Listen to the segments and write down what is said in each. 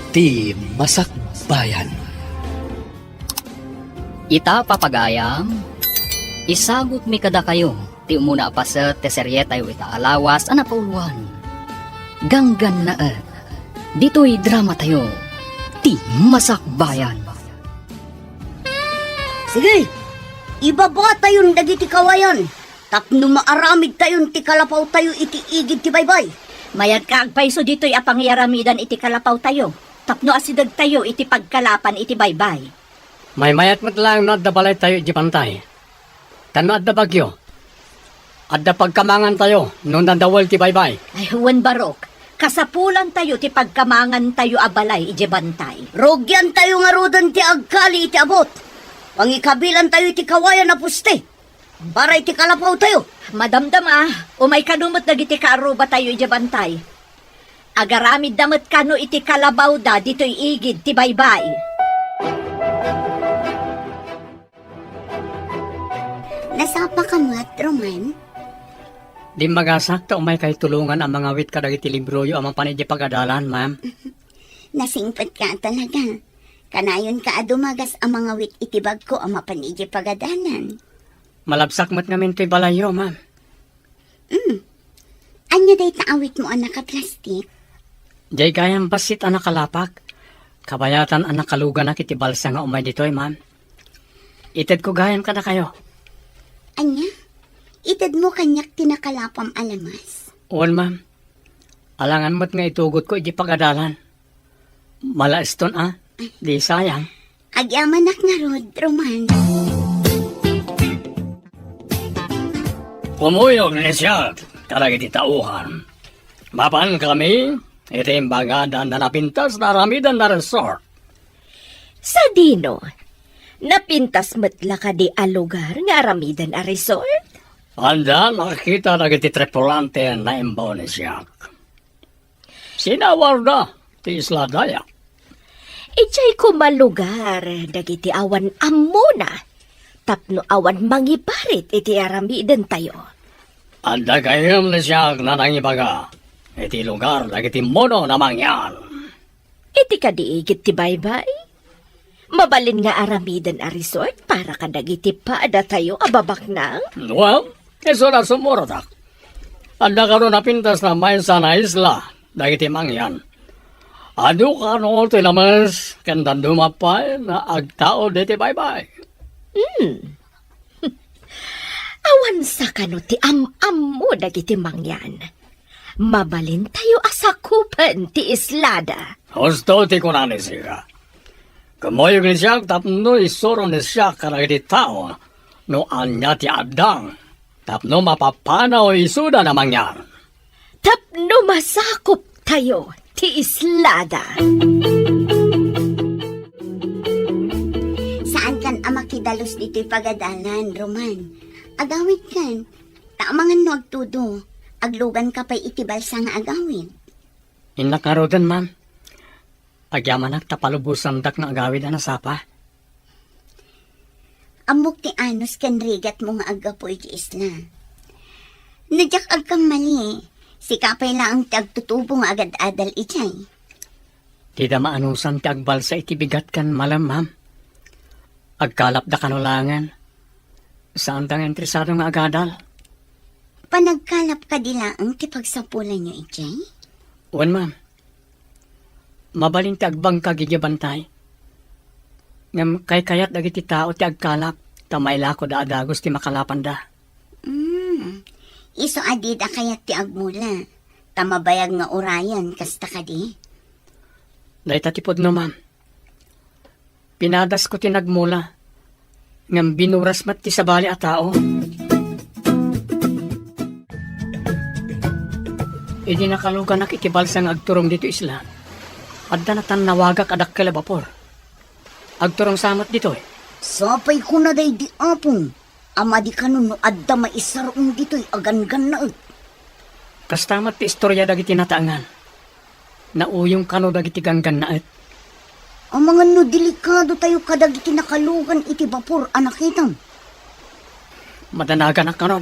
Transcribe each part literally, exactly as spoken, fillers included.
Ti Masakbayan. Ita, papagayam, isagutmi kadakayo ti umuna a paset ti serietayo ita a lawas a napauluan, Ganggannaet, ditoy dramatayo, Ti Masakbayan. Sige, ibabatayon dagiti kawayan tapno maaramidtayon ti kalapawtayo iti igid ti baybay. Mayat ka agpayso ditoy a pangiyaramidan iti kalapawtayo, tapno asidegtayo iti pagkalapan iti baybay. Maymayat met laeng no adda balaytayo idiay bantay. Ta no adda bagyo, adda pagkamangantayo no nadawel ti baybay. Ay, wen, Barok, kasapulantayo ti pagkamangantayo a balay idiay bantay. Rugiantayo ngaruden ti agkali iti abut. Pangikabilantayo iti kawayan a poste para iti kalapawtayo. Madamdama, umay kano met dagiti kaarrubatayo idiay bantay. Agaramidda met kano iti kalabawda ditoy igid ti baybay. Nasapaka met, Roman? Dimmagasak ta umaykay tulongan a mangawit kadagiti libroyo a mapan idiay pagadalan, ma'am. Nasingpetka talaga. Kanayonka a dumagas a mangawit iti bagko a mapan idiay pagadalan. Malabsak met ngamin toy balayyo, ma'am. Mm. Ania dayta awitmo a nakaplastik? Diay gayam bassit a nakalapak. Kabayatan a nakaluganak iti balsa nga umay ditoy, ma'am. Itedko gayam kadakayo. Ania? Itedmo kaniak ti nakalapam a lamas? Wen, ma'am. Alangan met nga itugotko iti pagadalan. Malaeston a, di sayang. Agyamanak ngarud, Roman. Kumuyog ni siak kadagiti tauhan. Mapan kami iti imbagadan a napintas nga aramiden a resort. Sadino? Napintas met la kadi a lugar nga aramiden a resort? Adda nakita dagiti tripulante a naimbaw ni siak. Sinawarda ti isla daya. Idiay koma lugar dagiti awan ammona, tapno awan mangibarit iti aramidentayo. Adda gayam ni siak a nangibaga iti lugar dagiti mono a mangyan. Iti kadi igid ti baybay? Mabalin nga aramiden a resort para kadagiti padatayo a babaknang? Well, isu a sumuratak. Adda kano napintas a maysa a isla dagiti mangyan. Adu kano ti lames ken dadduma pay a agtaud iti baybay. Hmm. Awan sa kano ti am-ammo dagiti mangyan. Mabalintayo a sakupen ti islada. Husto ti kuna ni Sira. Kumuyog ni siak tapno isuro ni siak kadagiti tao no ania ti addang tapno mapapanaw isuda a mangyan. Tapno masakuptayo ti islada. Saankan a makidalus ditoy pagadalan, Roman. Agawidkan, ta amangan no agtudo, agluganka pay iti balsa nga agawid. Innak ngaruden, ma'am. Agyamanak ta palubosandak nga agawid a nasapa. Ammok ti anus ken rigatmo nga aggapu iti isla. No diak agkammali, sika pay laeng ti agtutubo nga agad-adal idiay. Dida maanusan ti agbalsa iti bigat ken malem, ma'am. Agkalapda kano laengen. Saanda nga interesado nga agadal. Panagkalap kadi laeng ti pagsapulanyo idiay? Wen, ma'am. Mabalin ti agbangkag idiay bantay. Ngem kaykayat dagiti tao ti agkalap ta mailakoda a dagus ti makalapanda. Hmm. Isu a dida kayat ti agmula, ta mabayag nga urayen, kasta kadi? Dayta ti pudno, ma'am. Pinadasko ti nagmula, ngem binuras met ti sabali a tao. Idi nakaluganak iti balsa nga agturong ditoy isla, adda natannawagak a dakkel a bapor. Agturong sa met ditoy. Sapay kuna daydi, Apong, a madi kano no adda maisar-ong ditoy a ganggannaet. Kasta met ti istoria dagiti nataengan. Nauyong kano dagiti ganggannaet. Amangan no delikadotayo kadagiti nakalugan iti bapor a nakitam. Madanaganak kano.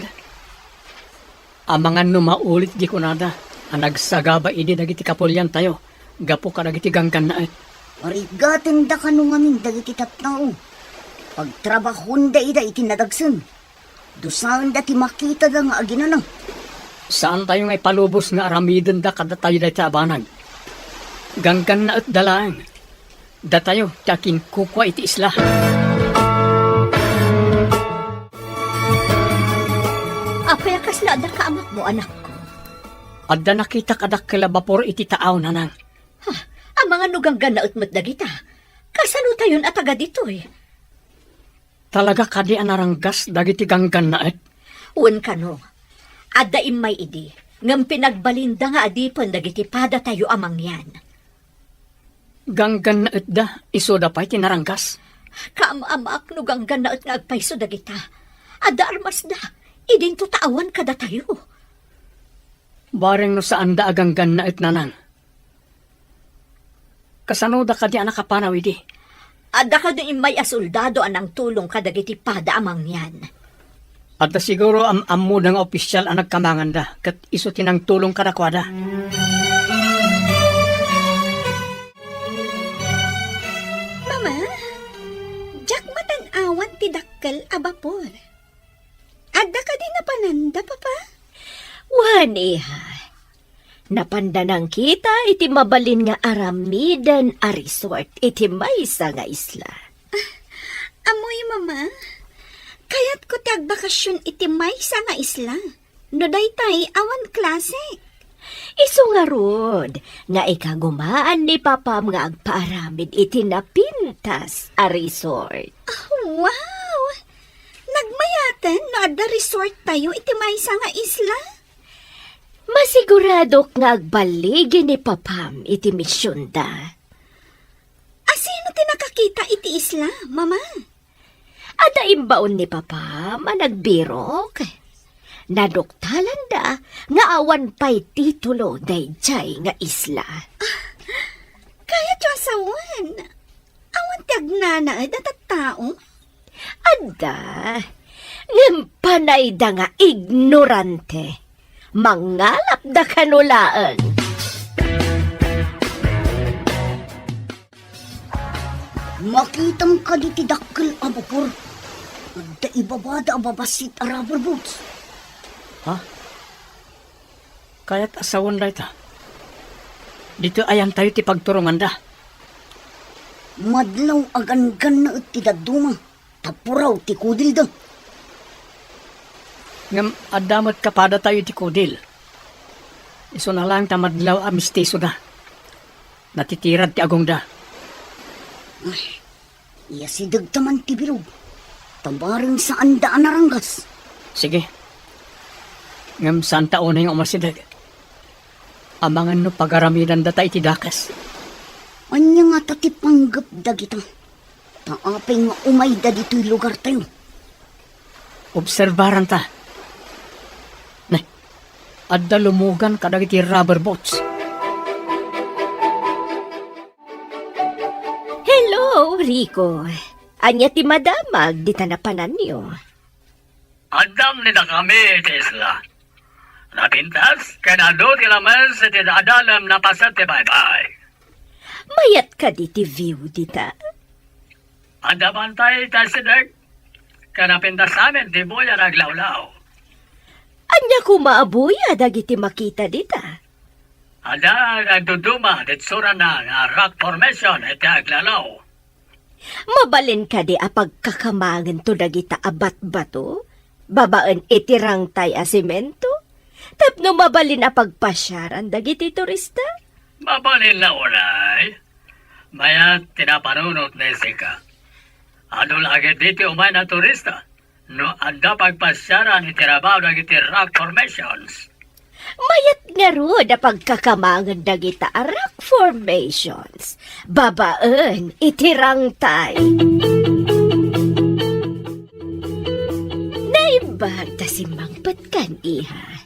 Amangan no maulit di kunada a nagsagaba idi dagiti kapuliantayo gapu kadagiti ganggannaet. Parigatenda kano ngamin dagiti tattao. Pagtrabahonda ida iti nadagsen. Dusaenda ti makitada nga aginana. Saantayo nga ipalubos nga aramidenda kadatayo dayta a banag. Ganggannaetda laeng. Datayo ti akinkukua iti isla. Apay a kasla adda kaamatmo, anakko? Adda nakitak a dakkel a bapor iti taaw, nanang. Ha? Amangan no ganggannaet met dagita. Kasanotayon a taga ditoy? Talaga kadi a naranggas dagiti ganggannaet? Wen kano, adda immay idi, ngem pinagbalinda nga adipen dagiti padatayo a mangyan. Ganggannaetda, isuda pay ti naranggas? Kaam-amaak no ganggannaet nga agpayso dagita. Adda armasda, idinto ta awan kadatayo. Bareng no saanda a ganggannaet, nanang. Kasanoda kadi a nakapanaw idi? Adda kadi immay a soldado a nangtulong kadagiti pada a mangyan. Adda siguro am-ammoda nga opisyal a nagkamanganda, ket isu ti nangtulong kadakuada. Mama, diak matan-awan ti dakkel a bapor. Adda kadi napananda, Papa? Wen, iha. Napanda nangkita iti mabalin nga aramiden a resort iti maysa nga isla. Ammoyo, Mama. Kayatko ti agbakasyon iti maysa nga isla. No daytay, awan klase. Isu ngarud nga ikagumaan ni Papam nga agpaaramid iti napintas a resort. Ah, wow! Nagmayaten no adda resort tayo iti maysa nga isla? Masiguradok nga agballigi ni Papam iti misionda. Asino ti nakakita iti isla, Mama? Adda imbaon ni Papam a nagbirok. Naduktalanda nga awan pay titulo daydiay nga isla. Kayatyo a sawen, awan ti agnanaed a tattao? Adda, ngem panayda nga ignorante. Mangalapda kano laeng. Makitam kadi ti dakkel a bapor? Adda ibabada a babassit a rubber boats. Ha? Kayat a sawen dayta. Ditoy ayantayo ti pagturonganda. Madlaw a ganggannaet ti dadduma, ta puraw ti kudilda. Ngem adda met kapadatayo iti kudil. Isuna laeng ta madlaw a mistisoda. Natitirad ti agongda. Ay, iyasidegta man ti bilog, ta bareng saanda a naranggas. Sige. Ngem saanta unay nga umasideg. Amangan no pagaramidandata iti dakes. Ania ngata ti panggep dagita? Ta apay nga umayda ditoy lugartayo? Obserbaranta. Ne, adda lumugan kadagiti rubber boats. Hello, Rico. Ania ti madamag dita napananyo? Addam ni dakami iti isla. Napintas ken adu ti lames iti adalem napaset ti baybay. Mayat kadi ti view dita? Adda bantay ti asideg, ken napintas amin ti buya nga aglawlaw. Ania koma a buya dagiti makita dita? Adda agduduma ti itsurana nga rock formation iti aglawlaw. Mabalin kadi a pagkakamangento dagita a batbato babaen iti rangtay a semento tapno mabalin a pagpasiaran dagiti turista? Mabalin la unay. Mayat ti napanunot ni Jessica. Adu la ketdi ti umay a turista no adda pagpasiaran iti rabaw dagiti rock formations. Mayat ngarud a pagkakamangen dagita a rock formations babaen iti rangtay. Naimbag ta simmangpetkan, iha.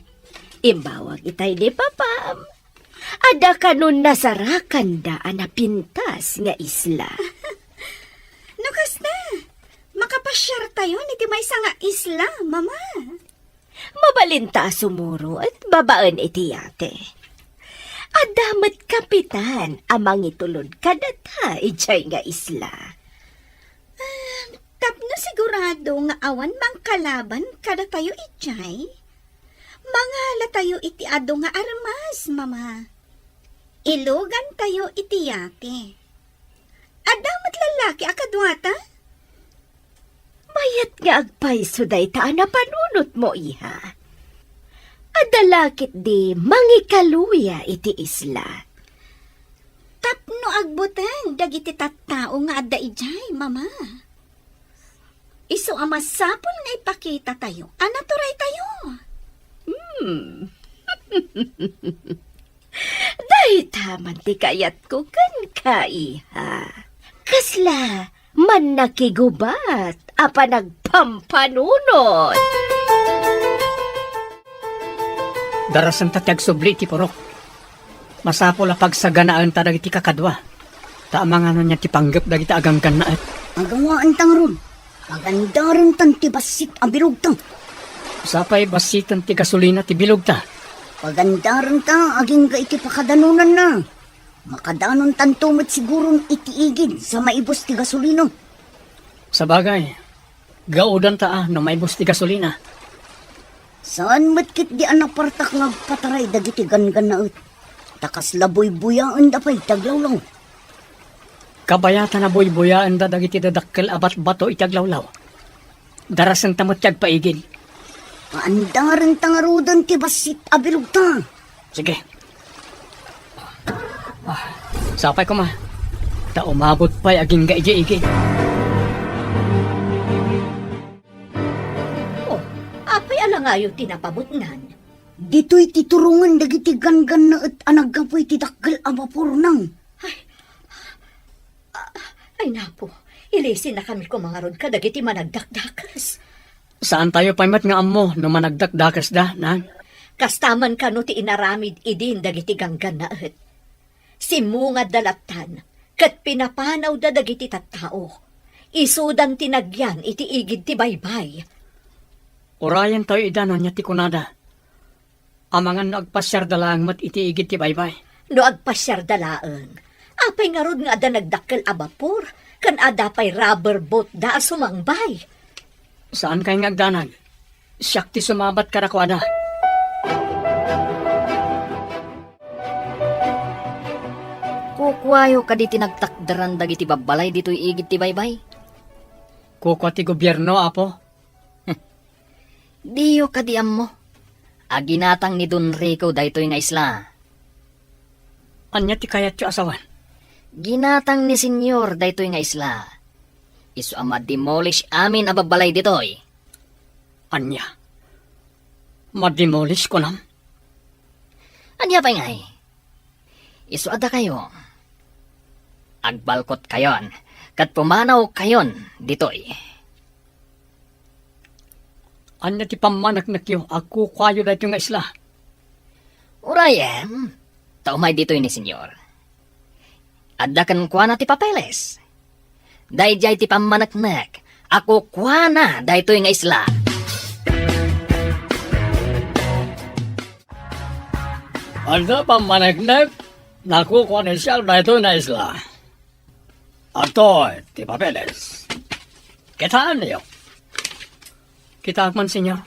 Imbawag itay ni Papam. Adda kano nasarakanda a napintas nga isla. No kasta, makapasiartayon iti maysa nga isla, Mama. Mabalinta a sumuro et babaen iti yate. Adda met kapitan a mangitulod kadata idiay nga isla. Ah, tapno sigurado nga awan mangkalaban kadatayo idiay, mangalatayo iti adu nga armas, Mama. Ilugantayo iti yate. Adda met lallaki a kaduata? Mayat nga agpayso dayta a napanunotmo, iha. Adda la ketdi mangikaluya iti isla. Tapno agbuteng dagiti tattao nga adda idiay, Mama. Isu a masapul nga ipakitatayo a naturaytayo. Hmm. Dayta man ti kayatko kenka, iha. Kasla mannakigubat a panagpampanunot. Darasenta ti agsubli iti purok. Masapul a pagsaganaenta dagiti kakadua. Ta amangan no ania ti panggep dagiti aganggannaet. Agawaenta ngarud. Pagandarentan ti bassit a bilugta. Sapay bassiten ti gasolina ti bilugta. Pagandarenta agingga iti pakadanonanna. Makadanontanto met siguron iti igid sa maibus ti gasolina. Sabagay, gaudanta a no maibus ti gasolina. Saan met ketdi a napartak nga agpataray dagiti ganggannaet. Ta kasla buybuyaenda pay ti aglawlaw. Kabayatan a buybuyaenda dagiti dadakkel a batbato iti aglawlaw. Darasenta met ti agpaigid. Paandarenta ngaruden ti bassit a bilugta. Sige. Ah, sapay koma. Ta umabot pay agingga idiay igid. Oh, apay a langayo ti napabutnan? Ditoy ti turongen dagiti ganggannaet a naggapu iti dakkel a bapor, Nang. Ay, ah, ay, napo, ilisennakami koma ngarud kadagiti managdakdakes. Saantayo pay met nga ammo no managdakdakesda, Nang. Kasta man kano ti inaramid idin dagiti ganggannaet. Simmungadda lattan, ket pinapanawda dagiti tattao. Isudan ti nagyan iti igid ti baybay. Urayentayo ida no ania ti kunada. Amangan no agpasiarda laeng met iti igid ti baybay. No agpasiarda laeng, apay ngarud nga adda nagdakkel a bapor, ken adda pay rubber boatda a sumangbay? Saankay nga agdanag. Siak ti sumabat kadakuada. Kukuayo kadi ti nagtakderan dagiti babbalay ditoy igid ti baybay? Kukua ti gobierno, Apo. Diyo kadi ammo a ginatang ni Don Rico daytoy nga isla? Ania ti kayatyo a sawen? Ginatang ni Senyor daytoy nga isla. Isu a ma-demolish amin a babbalay ditoy. Ania? Ma-demolish, kunam? Ania pay ngay? Isu a dakayo, agbalkotkayon ket pumanawkayon ditoy. Ania ti pammaneknekyo a kukuayo daytoy nga isla? Urayem, ta umay ditoy ni Senyor. Adda kenkuana ti papeles. Daydiay ti pammaneknek a kukuana daytoy nga isla. Adda pammaneknek a kukua ni Senyor daytoy nga isla. Adtoy ti papeles. Kitaenyo. Kitaek man, Senyor.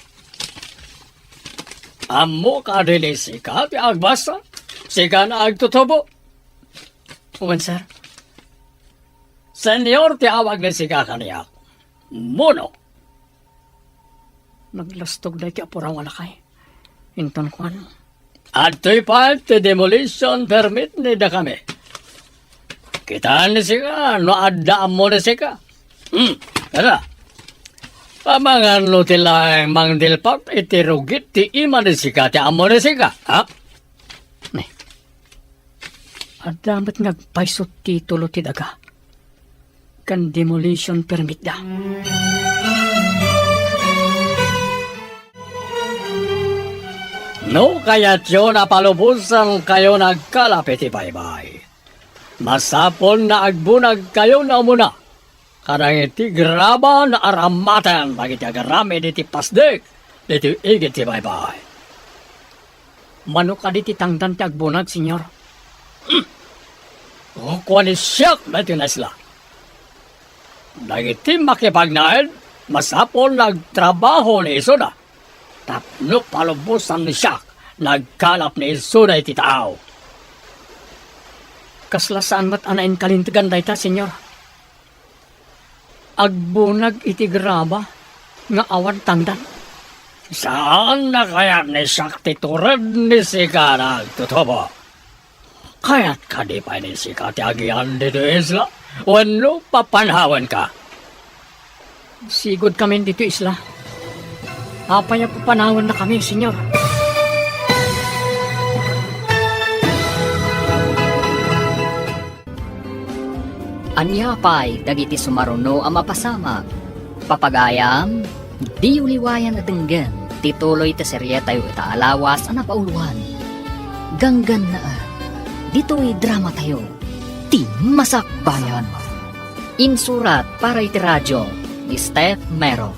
Ammo kadi ni sika ti agbasa? Sika nga agtutubo? Wen, sir. Senyor ti awag ni sika kaniak. Muno. Naglastog daytoy a puraw a lakay. Inton kuan, adtoy pay ti demolition permit ni dakami. Kitaen ni sika no adda ammo ni sika. Hmm, kada. Amangan no ti laeng mangdilpat iti rugit ti ima ni sika ti ammo ni sika, ha? Ne. Adda met nga agpayso ti titulo ti daga ken demolition permit da. No kayatyo a palubosankayo nga agkalap iti baybay, masapul a agbunagkayo nga umuna kadagiti graban a rammaten dagiti agaramid iti pasdek ditoy igid ti baybay. Mano kadi ti tangdan ti agbunag, Senyor? Kukuani siak daytoy nga isla. Dagiti makipagnaed, masapul nga agtrabaho ni isuna. Tapno palubosan ni siak nga agkalap ni isuna iti taaw. Kasla saan met a nainkalintegan dayta, Señor? Agbunag iti grama nga awan tangdan. Saan a kayat ni siak ti tured ni sika nga agtutubo? Kayat kadi pay ni sika ti agian ditoy isla? Wenno papanawenka? Sigud kamin ditoy isla. Apay a papanawennakami, Señor? Ania pay dagiti sumaruno a mapasamak? Papagayam, diyo liwayan a denggen ti tuloy ti serietayo ita a lawas a napauluan. Ganggannaet, ditoy dramatayo, Ti Masakbayan. Insurat para iti radio ni Steph Mero.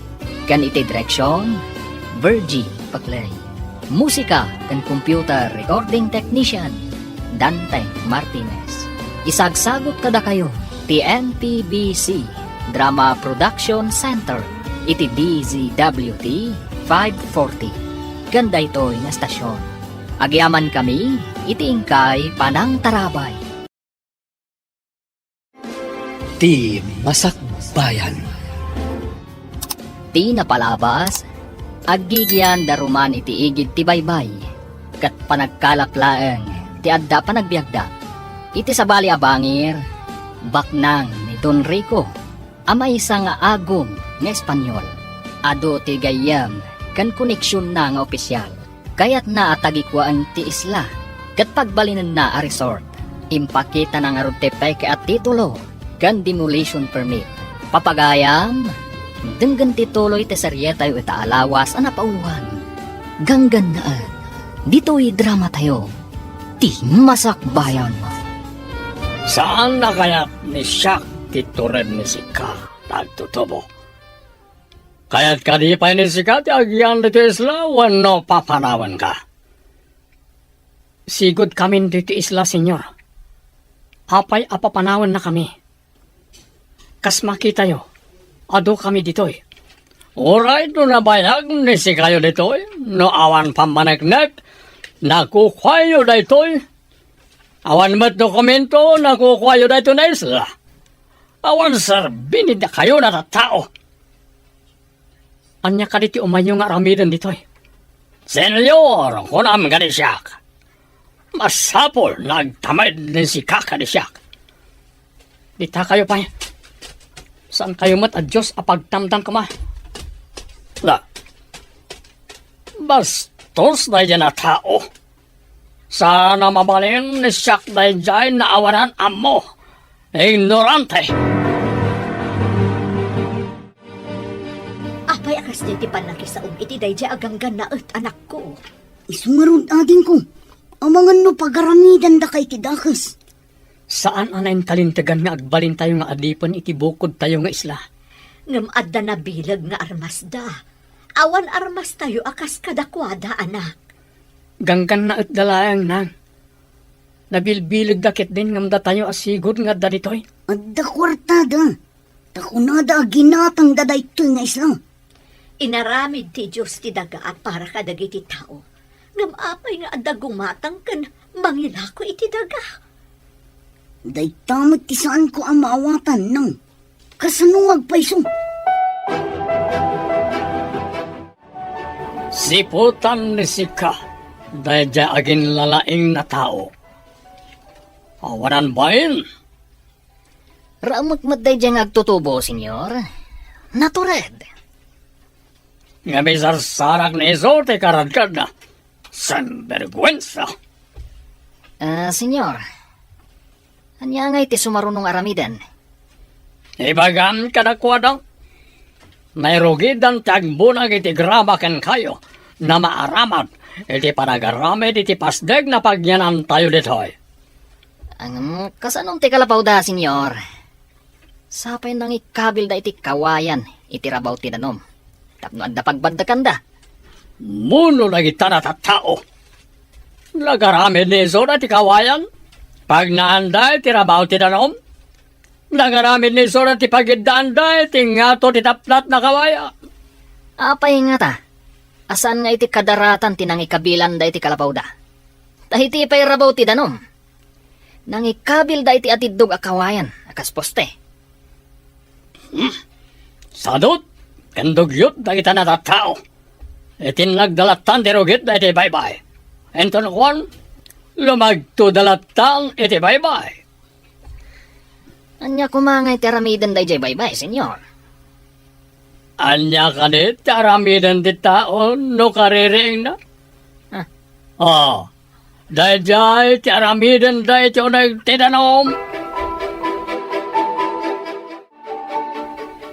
Ken iti direksion, Virgie Paclay. Musika ken computer recording technician, Dante Martinez. Isagsagut kadakayo ti N T B C Drama Production Center iti D Z W T five forty. Ken daytoy nga estasion, agyamankami iti inkay panangtarabay. Ti Masakbayan. Ti napalabas, aggigian da ruman iti igid ti baybay, ket panagkalap laeng ti adda panagbiagda. Iti sabali a bangir, baknang ni Don Rico a maysa nga agum nga Espanyol. Adu ti gayyem ken koneksionna nga opisial. Kayatna a tagikuaen ti isla ket pagbalinenna a resort. Impakitana ngarud ti peke a titulo ken demolition permit. Papagayam, denggen ti tuloy ti serietayo ita a lawas a napauluan. Ganggannaet, ditoy dramatayo, Ti Masakbayan. Saan a kayat ni siak ti tured ni sika nga agtutubo? Kayat kadi pay ni sika ti agian ditoy isla wenno papanawenka? Sigud kamin ditoy isla, Señor. Apay a papanawennakami? Kas makitayo, adu kami ditoy. Uray no nabayag ni sikayo ditoy, no awan pammaneknek, nakukuayo daytoy. Awan met dokumento, nakukuayo daytoy nga isla. Awan serbi ni dakayo nga tattao. Ania kadi ti umayyo nga aramiden ditoy? Señor, kunam kadi siak. Masapul nga agtamid ni sika kadi siak. Ditakayo pay. Saankayo met a Dios a pagtamdam koma. La. Bastos daydiay a tao. Saan a mabalin ni siak daydiay nga awanan ammo. Ignorante! Apay a kasdiay ti pannakisaom iti daydiay a ganggannaet, anakko? Isu ngarud, adingko, amangan no pagaramidandaka iti dakes. Saan a nainkalintegan nga agbalintayo nga adipen iti bukodtayo nga isla. Ngem adda nabileg nga armasda. Awan armastayo a kas kadakuada, anak. Ganggannaetda laeng, nang. Nabilbilegda ketdin ngem datayo a sigud nga adda ditoy. Adda kuartada. Ta kunada a ginatangda daytoy nga isla. Inaramid ti Dios ti daga a para kadagiti tao. Ngem apay nga adda gumatang ken mangilako iti daga? Dayta met ti saanko a maawatan, nang. Kasano nga agpayso? Siputan ni sika daydiay a ginlalaing a tao. Awanan bain. Raemek met daydiay nga agtutubo, Señor. Natured. Ngem isarsarak ni isu ti karadkadna. Sinberguensa! Ah, Señor, ania ngay ti sumaruno nga aramiden? Ibagam kadakuada, nairugidan ti agbunag iti grama kenkayo, nga maaramid iti panagaramid iti pasdek nga pagyanantayo ditoy. Ngem, kasanom ti kalapawda, Señor? Sapay nangikkabilda iti kawayan iti rabaw ti danum tapno adda pagbaddekanda. Muno dagita a tattao. Nagaramid ni isu dagiti kawayan. Pagnaanda iti rabaw ti danum, nangaramid ni Sora ti pagiddaanda iti ngato ti tapnatna kawaya. Apay ngata? Asaan nga iti kadaratan ti nangikabilanda iti kalapawda? Ta iti pay rabaw ti danum, nangikabilda iti atiddog a kawayan a kas poste. Hmm. Sadut ken dugyot dagita natattao. Iti nagdalattan ti rugit daytoy baybay. Inton kuan, lumagto dalattan iti baybay. Ania koma nga iti aramiden dayjay baybay, Señor? Ania kadi ti aramiden ti tao no kaririingna? Ah. Ah, dayjay ti aramiden daytoy uneg ti danum.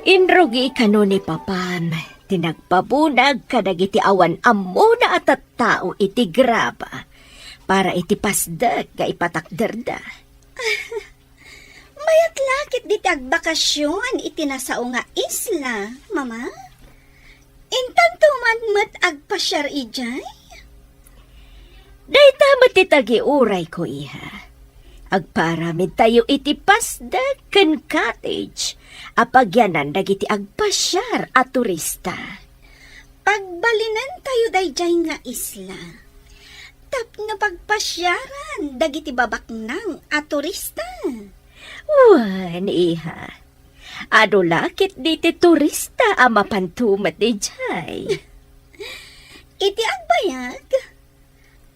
Inrugi kano ni Papam ti nagpabunag kadagiti awan ammona a tattao iti graba para iti pasdek nga ipatakderda. Mayat la ketdi ti agbakasion iti nasao nga isla, Mama. Intanto man met agpasiar idiay? Dayta met ti tagiurayko, iha. Agpaaramidtayo iti pasdek ken cottage a pagyanan dagiti agpasiar a turista. Pagbalinentayo daydiay nga isla tapno pagpasiaran dagiti babaknang a turista. Wen, iha. Adu la ketdi ti turista a mapan tumet idiay. Iti agbayag,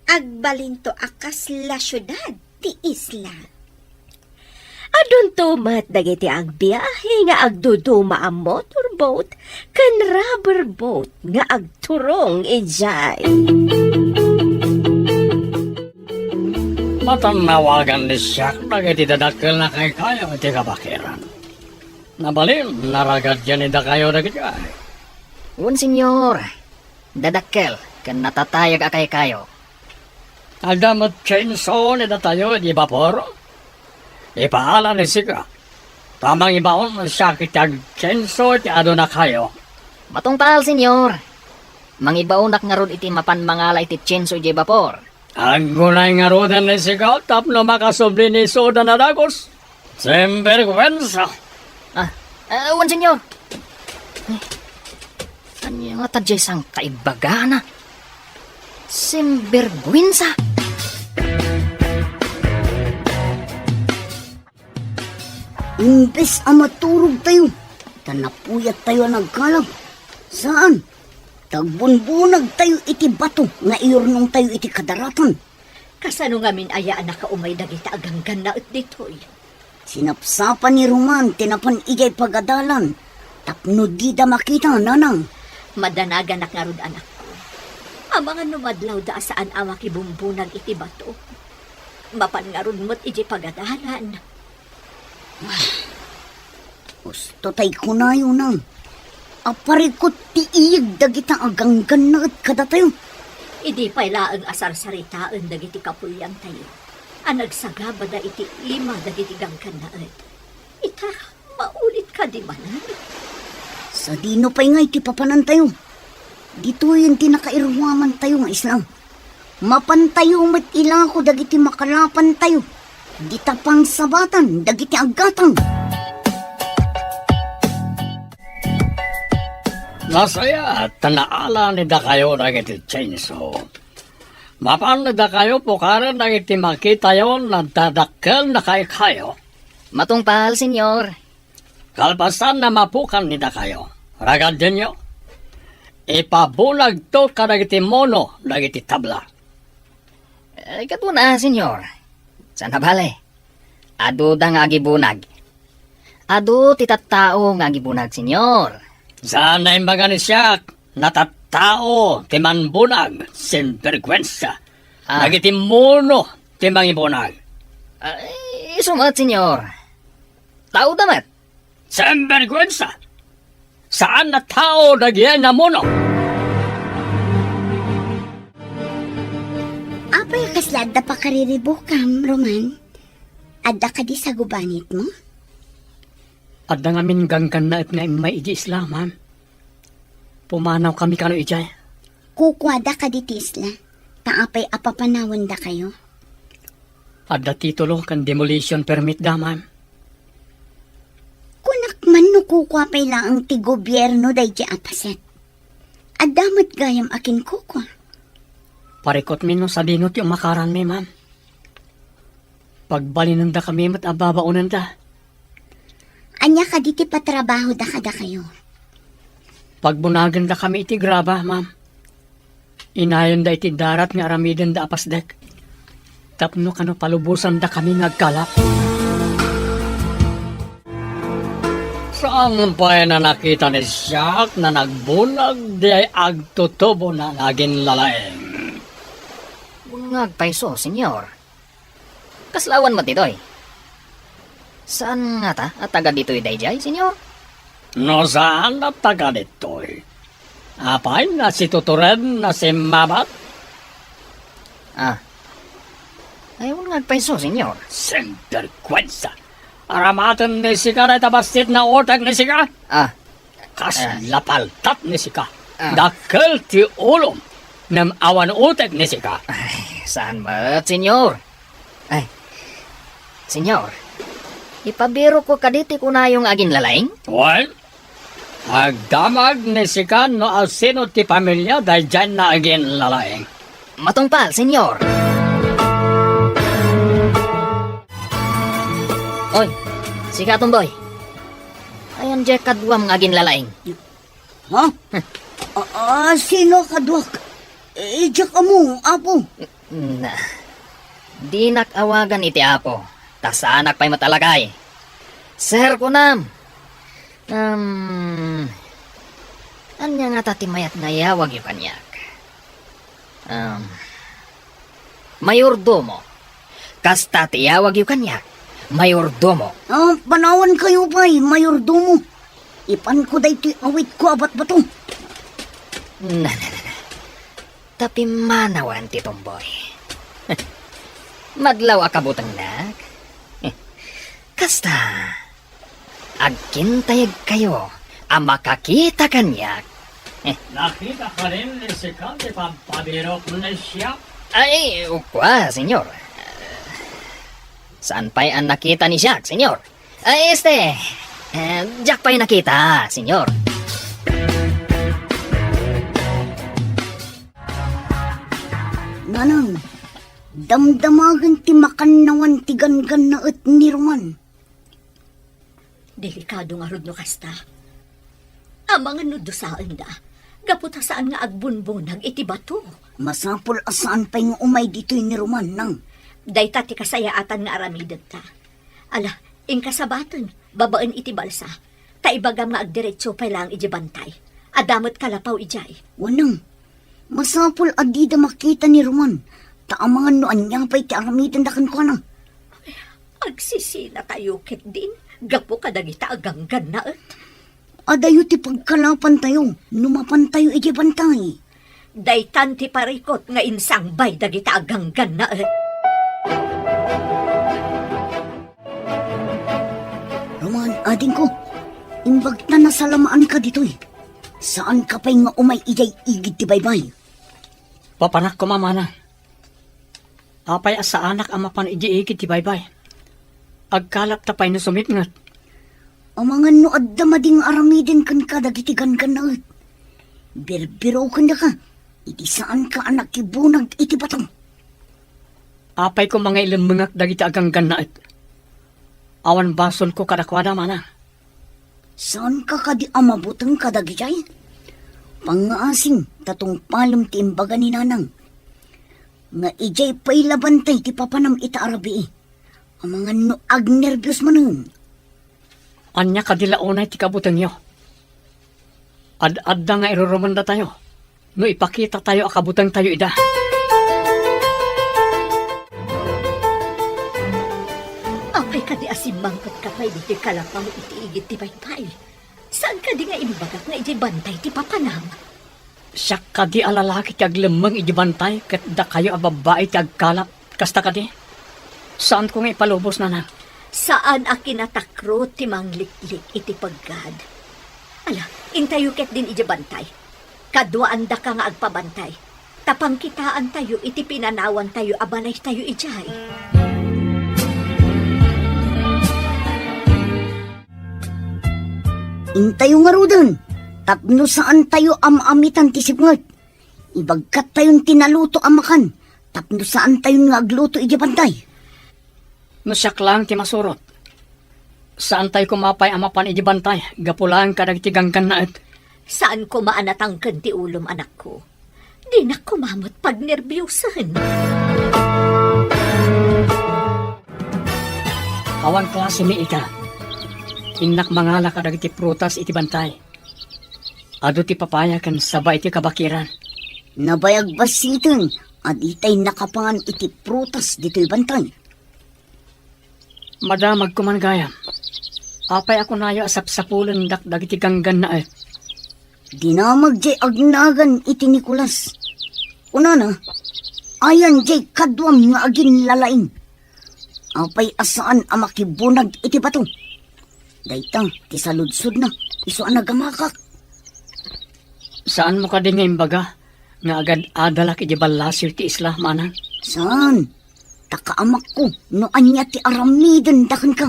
agbalinto a kasla siudad ti isla. Adunto met dagiti agbiahe nga agduduma a motorboat ken rubber boat nga agturong idiay. Matannawagan ni Siak dagiti dadakkel a kaykayo iti kabakiran. Nabalin, naragad yan ni dakayo dagiti ay. Wen, Señor. Dadakkel ken natatayag a kaykayo. Adda met chainsaw ni datayo iti bapor? Ipaala ni sika. Ta mangibaon siak iti ag-chainsaw iti adunakayo. Matungpal, Señor. Mangibaonak ngarud iti mapan mangala iti chainsaw iti bapor. Aggunay ngaruden ni sika tapno makasubli ni Soda a dagus. Sinbergwensa! Ah, ah, wen, Señor. Eh, ania ngata diay sangkaibbagana? Sinbergwensa! Imbes a maturogtayo, ta napuyattayo a nagkalag. Saan? Tagbunbunagtayo iti bato nga iyurnongtayo iti kadaratan. Kasano ngamin aya a nakaumay dagita a ganggannaet ditoy? Sinapsapa ni Roman ti napan idiay pagadalan tapno dida makita, nanang. Madanaganak ngarud, anakko. Amangan no madlawda a saan a makibumbunag iti bato. Mapan ngarud met idiay pagadalan. Husto tay kunayo, nang. Aparikut ti iyeg dagita a ganggannaet kadatayo. Idi pay laeng a sarsaritaen dagiti kapuliantayo a nagsagabada iti ima dagiti ganggannaet. Ita, maulit kadi manen? Sadino pay ngay ti papanantayo? Ditoyen ti nakairuamantayo nga isla. Mapantayo met ilako dagiti makalapantayo. Dita pangsabatan dagiti aggatang. Nasayaat ta naala ni dakayo dagiti chainsaw. Mapan ni dakayo pukaren dagiti makitayo nadadakkel na kaykayo. Matungpal, Señor. Kalpasan na mapukan ni dakayo, ragadenyo, ipabunagto kadagiti muno dagiti tabla. Eh, kaduna, Señor. Saan a bale? Aduda nga agibunag. Adu ti tattao nga agibunag, Señor. Saan a imbaga ni siak, natattao ti manbunag, sinbergwensa. Ah. Dagiti muno ti mangibunag. Ah, isu met, Señor. Tao da met. Sinbergwensa! Saan a tao dagiti namuno? Apay a kasla adda pakariribukam, Roman? Adda kadi sagubanitmo? Adda ngamin ganggannaet nga immay iti isla, ma'am. Pumanawkami kano idiay. Kukuada kadi ti isla, ta apay a papanawendakayo? Adda titulo ken demolition permit da, ma'am. Kunak man no kukua pay laeng ti gobierno daydiay a paset. Adda met gayam a kinkukua. Parikutmi no sadino ti umakaranmi, ma'am. Pagbalinendakami met a babaonenda. Ania kadi ti patrabahoda kadakayo? Pagbunagendakami iti graba, ma'am. Inayonda iti darat nga aramidenda a pasdek. Tapno kano palubosandakami nga agkalap. Saan pay a nakita ni Jack nga nagbunag diay agtutubona nga aginlalaing? Bungag pay isu, Señor. Kasla awan met ditoy. Saan ngata a taga ditoy daydiay, Señor? No saan a taga ditoy, apay, nasitutured, nasimmabat? Ah. Ay, bungag pay isu, Señor. Sinberkuensa! Aramaten ni sika dayta bassit nga utek ni sika? Ah. Kasla paltat ni sika. Ah. Dakkel ti ulom, ngem awan utek ni sika. Ay, saan met, Señor? Ay, Señor, ipabirokko kadi ti kunayo nga aginlalaing? Wen, agdamag ni sika no asino ti pamilia daydiay nga aginlalaing. Matungpal, Señor. Oy, sika, Tomboy. Ayan diay kaduam nga aginlalaing. Ha? A-, a-, sino kaduak? Idiak ammo, Apo. Na, dinak awagan iti Apo, ta saanak pay met a lakay. Sir, kunam. Um, ania ngata ti mayat nga iyawagyo kaniak? Um, mayordomo. Kasta ti iyawagyo kaniak, mayordomo. Ah, panawankayo pay, mayordomo. Ipanko daytoy awitko a batbato. Na, na, na, na. Ta pimmanawan ti Tomboy. Madlaw a kabutengnak. Kasta, agkintayegkayo a makakita kaniak. Nakita kadi ni sika ti pagpabirok ni Jack? Ay, kua, Señor. Saan pay a nakita ni Jack, Señor? Ay, este, eh, diak pay nakita, Señor. Nanang, damdamagen ti makannawan ti ganggannaet ni Roman. Delikado ngarud no kasta. Amangan no dusaenda, gapu ta saan nga agbunbunag iti bato. Masapul a saan pay nga umay ditoy ni Roman, nang. Dayta ti kasayaatan nga aramidenta. Ala, inka sabaten, babaen iti balsa, ta ibagam nga agdiretso pay laeng idiay bantay. Adda met kalapaw idiay. Wen, nang. Masapul a dida makita ni Roman, ta amangan no ania pay ti aramidenda kenkuana. Agsisinatayo ketdin gapu kadagita a ganggannaet. Adayo ti pagkalapantayo no mapantayo idiay bantay. Daytan ti parikut nga insangbay dagita a ganggannaet. Roman, adingko, imbag ta nasalamaanka ditoy. Saanka pay nga umay idiay igid ti baybay. Papanak koma, manang. Apay a saanak a mapan idiay igid ti baybay? Agkalapta pay no sumitnget. Amangan no adda madi nga aramiden kenka dagiti ganggannaet. Birbirokendaka iti saanka a nakibunag iti bato. Apay koma nga ilemmengak dagiti a ganggannaet? Awan basolko kadakuada, manang. Saanka kadi a mabuteng kadagidiay? Pangngaasim ta tungpalem ti imbaga ni nanang nga idiay pay la bantay ti papanam ita a rabii. Amangan no agnerbios manen. Ania kadi la unay ti kabutengyo? Ad-adda nga irurumendatayo no ipakitatayo a kabutengtayo ida. Apay kadi a simmangpetka pay ditoy kalapaw iti igid ti baybay? Saan kadi nga imbagak nga idiay bantay ti papanam? Siak kadi a lalaki ti aglemmeng idiay bantay ket dakayo a babbai ti agkalap. Kasta kadi? Saanko nga ipalubos, nanang. Saan a kinatakrot ti mangliklik iti peggad. Ala, intayo ketdin idiay bantay. Kaduaandaka nga agpabantay, ta pangkitaantayo iti pinanawantayo a balaytayo idiay. Intayo ngaruden, tapno saantayo a maamitan ti sipnget. Ibagkattayon ti naluto a makan, tapno saantayon nga agluto idiay bantay. No siak laeng ti masurot, saantay koma pay a mapan idiay bantay gapu laeng kadagiti ganggannaet. Saan koma a natangken ti ulom, anakko. Dinak koma met pagnerbiusen. Awan klasemi ita. Innak mangala kadagiti prutas iti bantay. Adu ti papaya ken saba iti kabakiran. Nabayag bassiten a ditay nakapangan iti prutas ditoy bantay. Madamag koman gayam. Apay a kunayo a sapsapulendak dagiti ganggannaet? Dinamag jay agnagan iti Nicolas. Kunana, ayan jay kaduam nga aginlalaing. Apay a saan a makibunag iti bato? Dayta ti saludsodna, isu a nagamakak. Saanmo kadi nga imbaga nga agad-adalak iti ballasiw ti isla, manang? Saan? Ta kaamakko no ania ti aramidenda kenka.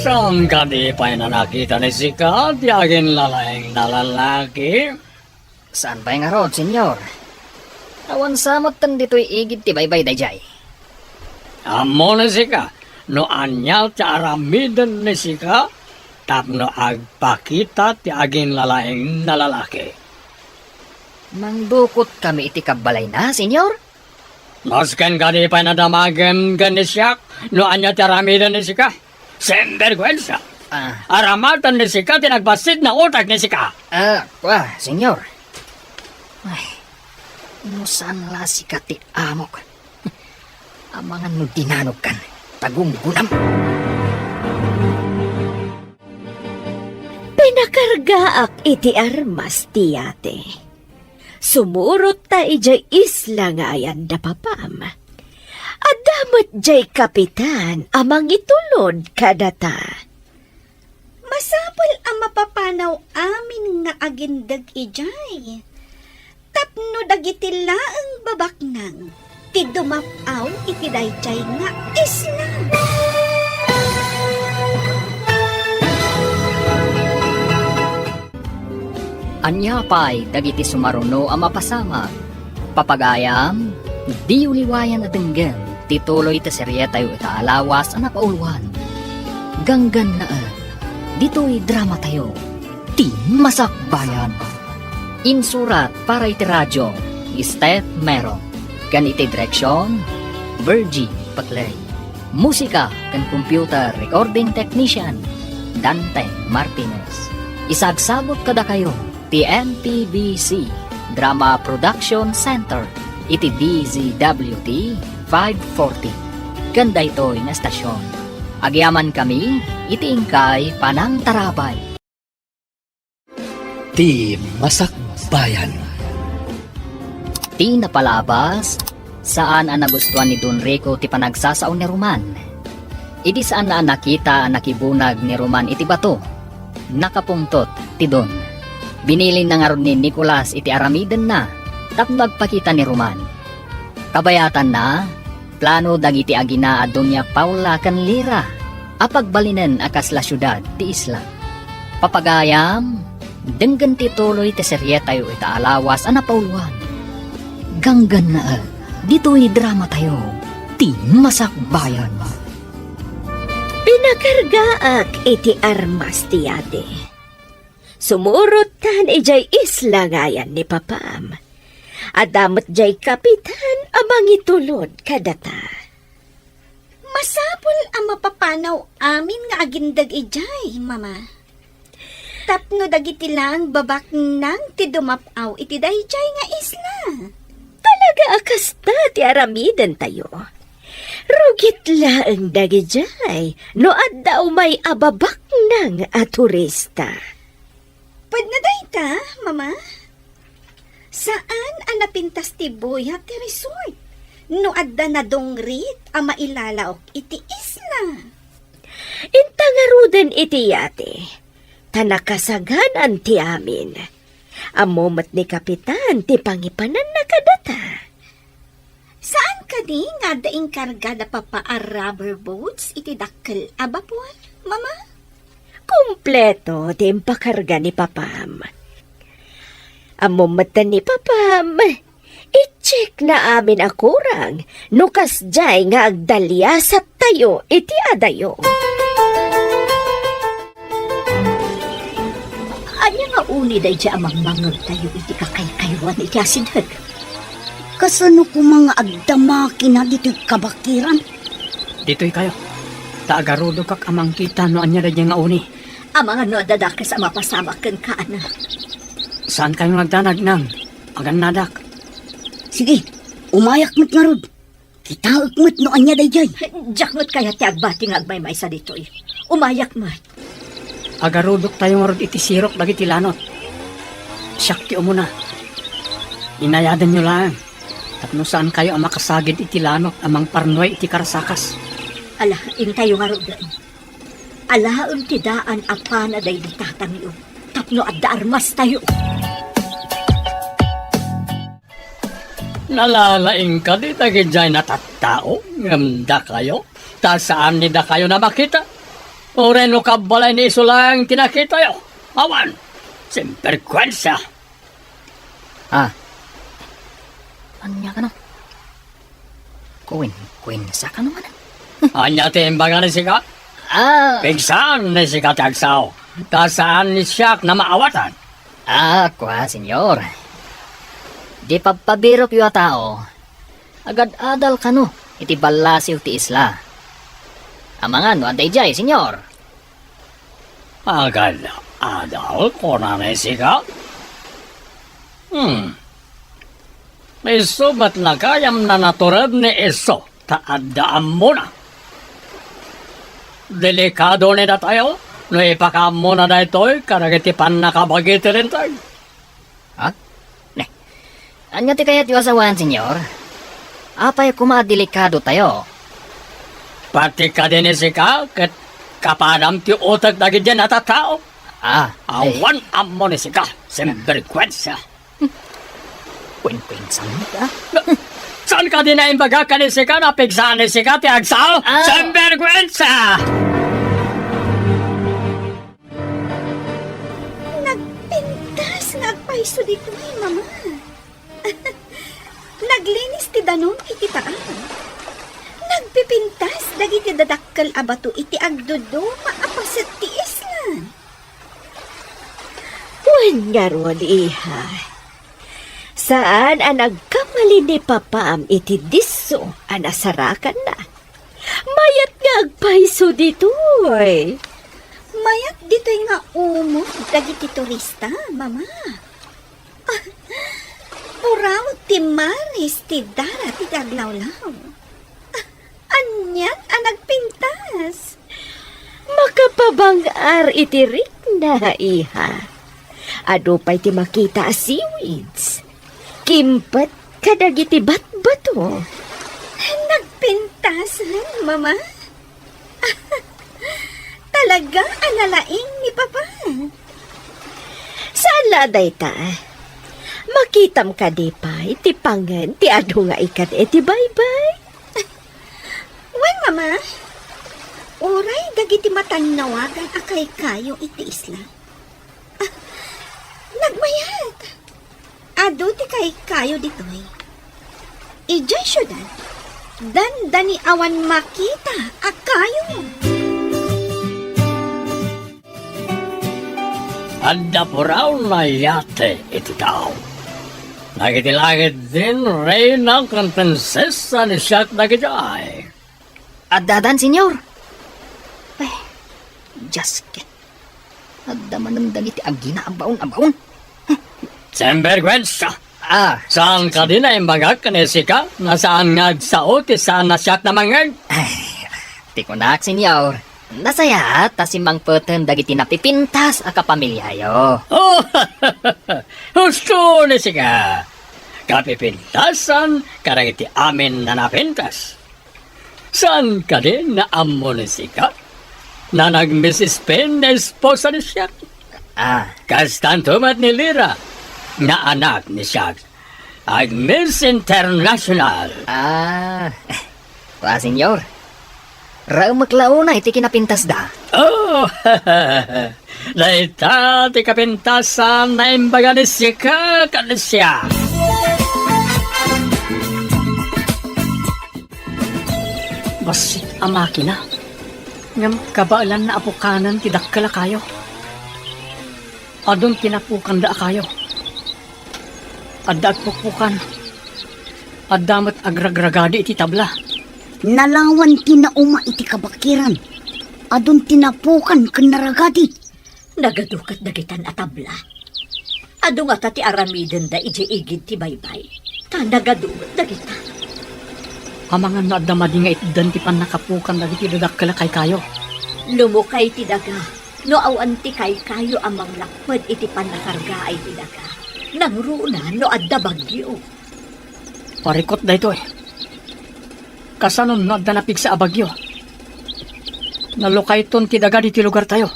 Saan kadi pay a nakita ni sika ti aginlalaing a lalaki? Saan pay ngarud, Señor? Awan sa metten ditoy igid ti baybay daydiay. Ammo ni sika no ania ti aramiden ni sika tapno agpakita ti aginlalaing a lalaki? Mangdukotkami iti kabbalayna, Señor? Masken kadi pay nadamagem ken ni siak no ania ti aramiden ni sika? Sinberguensa! Ah. Aramaten ni sika ti nagbassit a utek ni sika! Ah, kua, Señor. Ay, no saan la sika ti amok. Amangan no dinanogkan, tagunggunam. Pinakargaak iti armas ti yate. Sumurot ta idiay isla nga ayan da papam. Adda met diay kapitan a mangitulod kadata. Masapul a mapapanaw amin nga agindeg idiay. Tapno dagiti laeng babaknang ti dumap-aw iti daydiay nga isla. Ania pay dagiti sumaruno a mapasamak? Papagayam, diyo liwayan a denggem ti tuloy ti serietayo ita a lawas a napauluan. Ganggannaet, ditoy dramatayo, Ti Masakbayan. Insurat para iti radio ni Steph Mero, ken iti direksion, Virgie Paclay. Musika ken computer recording technician, Dante Martinez. Isagsagut kadakayo ti M P B C Drama Production Center iti D Z W T five forty. Ken daytoy nga estasion, agyamankami iti inkay panangtarabay. Ti Masakbayan. Ti napalabas, saan a nagustuan ni Don Rico ti panagsasao ni Roman. Idi saan a nakita a nakibunag ni Roman iti bato, nakapungtot ti Don. Binilinna ngarud ni Nicolas iti aramidenna tapno agpakita ni Roman. Kabayatanna, plano dagiti agina a Doña Paula ken Lira a pagbalinen a kasla siudad ti isla. Papagayam, denggen ti tuloy ti serietayo ita a lawas a napauluan. Ganggannaet, ditoy dramatayo, Ti Masakbayan. Pinakargaak iti armas ti yate. Sumurot tan idiay isla nga ayan ni papam. Adda met diay kapitan a mangitulod kadata. Masapul a mapapanaw amin nga agindeg idiay, Mama. Tapno dagiti laeng babaknang ti dumap-aw iti daydiay nga isla. Talaga a kasta ti aramidentayo. Rugit laeng dagidiay no adda umay a babaknang a turista. Pwedna dayta, Mama? Saan a napintas ti buya ti resort no adda nadungrit a mailalaok iti isla. Inta ngaruden iti yate, ta nakasagan-an ti amin. Ammo met ni Kapitan ti pangipananna kadata. Saan kadi nga adda inkarga da Papa a rubber boats iti dakkel a bapor, Mama? Kompleto ti impakarga ni Papam. Ammom metten ni Papam, i-check na amin a kurang no kasdiay nga agdaliasattayo iti adayo. Ania nga uni daydiay a mangmangngegtayo iti kakaykaywan iti asideg? Kasano koma nga agdama kina ditoy kabakiran? Ditoykayo, ta agarudokak a mangkita no ania daydiay nga uni. Amangan no adda dakes a mapasamak kenka, anak. Saankayo nga agdanag, Nang. Agannadak. Sige, umayak met ngarud. Kitaek met no ania daydiay. Diak met kayat ti agbati nga agmaymaysa ditoy. Umayak met. Agarudoktayo ngarud iti sirok dagiti lanot. Siak ti umuna. Inayadanyo laeng tapno saankayo a makasagid iti lanot a mangparnuay iti karasakas. Ala, intayo ngaruden. Alaem ti daan a pana daydi tatangyo tapno adda armastayo. Nalalaing kadi dagidiay natattao ngem dakayo, ta saan ni dakayo a makita? Uray no kabbalay ni isu laeng ti nakitayo? Awan! Sinberkuensa! Ah. Ania kano? Kuwen-, kuwensa kano manen? Ania ti imbaga ni sika? Ah. Pigsaan ni sika ti agsao, ta saan ni siak a maawatan. Ah, kua, Señor. Di pabpabirokyo a tao, agad-adal kano iti ballasiw ti isla. Amangan no adda idiay, Señor. Agad-adal, kunana ni sika? Hmm. Isu met la gayam a natured ni isu ta adda ammona. Delikado ni datayo no ipakaammona daytoy kadagiti pannakabagi ti Linteg. Ha? Ne. Ania ti kayatyo a sawen, Señor? Apay koma a delikadotayo? Pati kadi ni sika ket kapadam ti utek dagiti natattao. Ah, ay. Awan ammo ni sika, sinberkuensa. Kuwenkuwensa met, ah. Saan kadi a imbagak ken ni sika a pigsaan ni sika ti agsao? Ah. Sinberkuensa! Nagpintas nga agpayso ditoy, Mama. Naglinis ti danum iti taang. Nagpipintas dagiti dadakkel a bato iti agduduma a paset ti isla. Wen ngarud, iha. Saan a nagkamali ni papam iti disso a nasarakanna. Mayat nga agpayso ditoy. Mayat ditoy nga umog dagiti turista, Mama. Ah, puraw ti maris ti dara ti aglawlaw. Ah, anian a nagpintas? Makapabang-ar iti rikna, iha. Adu pay ti makita a seaweeds. Kimpet kadagiti batbato. Nagpintasen, Mama? Talaga a nalaing ni Papa. Saan la a dayta? Makitam kadi pay ti pangen ti adu nga ikan iti baybay? Wen, Mama. Uray dagiti matannawagan a kaykayo iti isla. Ah, nagmayat. Adu ti kaykayo ditoy. Idiay siudad, dandani awan makita a kayo. Adda puraw a yate iti tao. Dagiti langit din reyna ken prinsesa ni siak dagidiay. Addadan, Señor. Ay, Dios ket. Adda manen dagiti agina a baon a baon. Sinbergwensa! Ah, saan kadi a imbagak ken ni sika a saan nga agsao ti saan a siak a mangngeg? Ay, ti kunak, Señor, nasayaat ta simmangpeten dagiti napipintas a kapamiliayo. Oh, husto ni sika. Kapipintasan kadagiti amin a napintas. Saan kadi a ammo ni sika? Nanag Miss Spain nga esposa ni siak. Ah. Kastanto met ni Lira nga anak ni siak. Agnes International. Ah, wa, senyor. Raemek la unay ti kinapintasda. Oh, dayta ti kapintasan nga imbaga ni sika ken ni siak. Bassit a makina. Ngem kabaelanna a pukanen ti dakkel a kayo. Adun ti napukanda a kayo. Adda agpukpukan. Adda met agragragadi iti tabla. Nalawan ti nauma iti kabakiran. Adun ti napukan ken naragadi. Nagadu ket dagitan a tabla. Adu ngata ti aramidenda idiay igid ti baybay. Ta nagadu met dagita. Amangan no adda madi nga itdan ti pannakapukan dagiti dadakkel a kaykayo. Lumukay ti daga no awan ti kaykayo a manglapped iti pannakargaay ti daga. Nangruna no adda bagyo. Parikot daytoy. Kasano no adda napigsa a bagyo? Nalukayton ti daga ditoy lugartayo.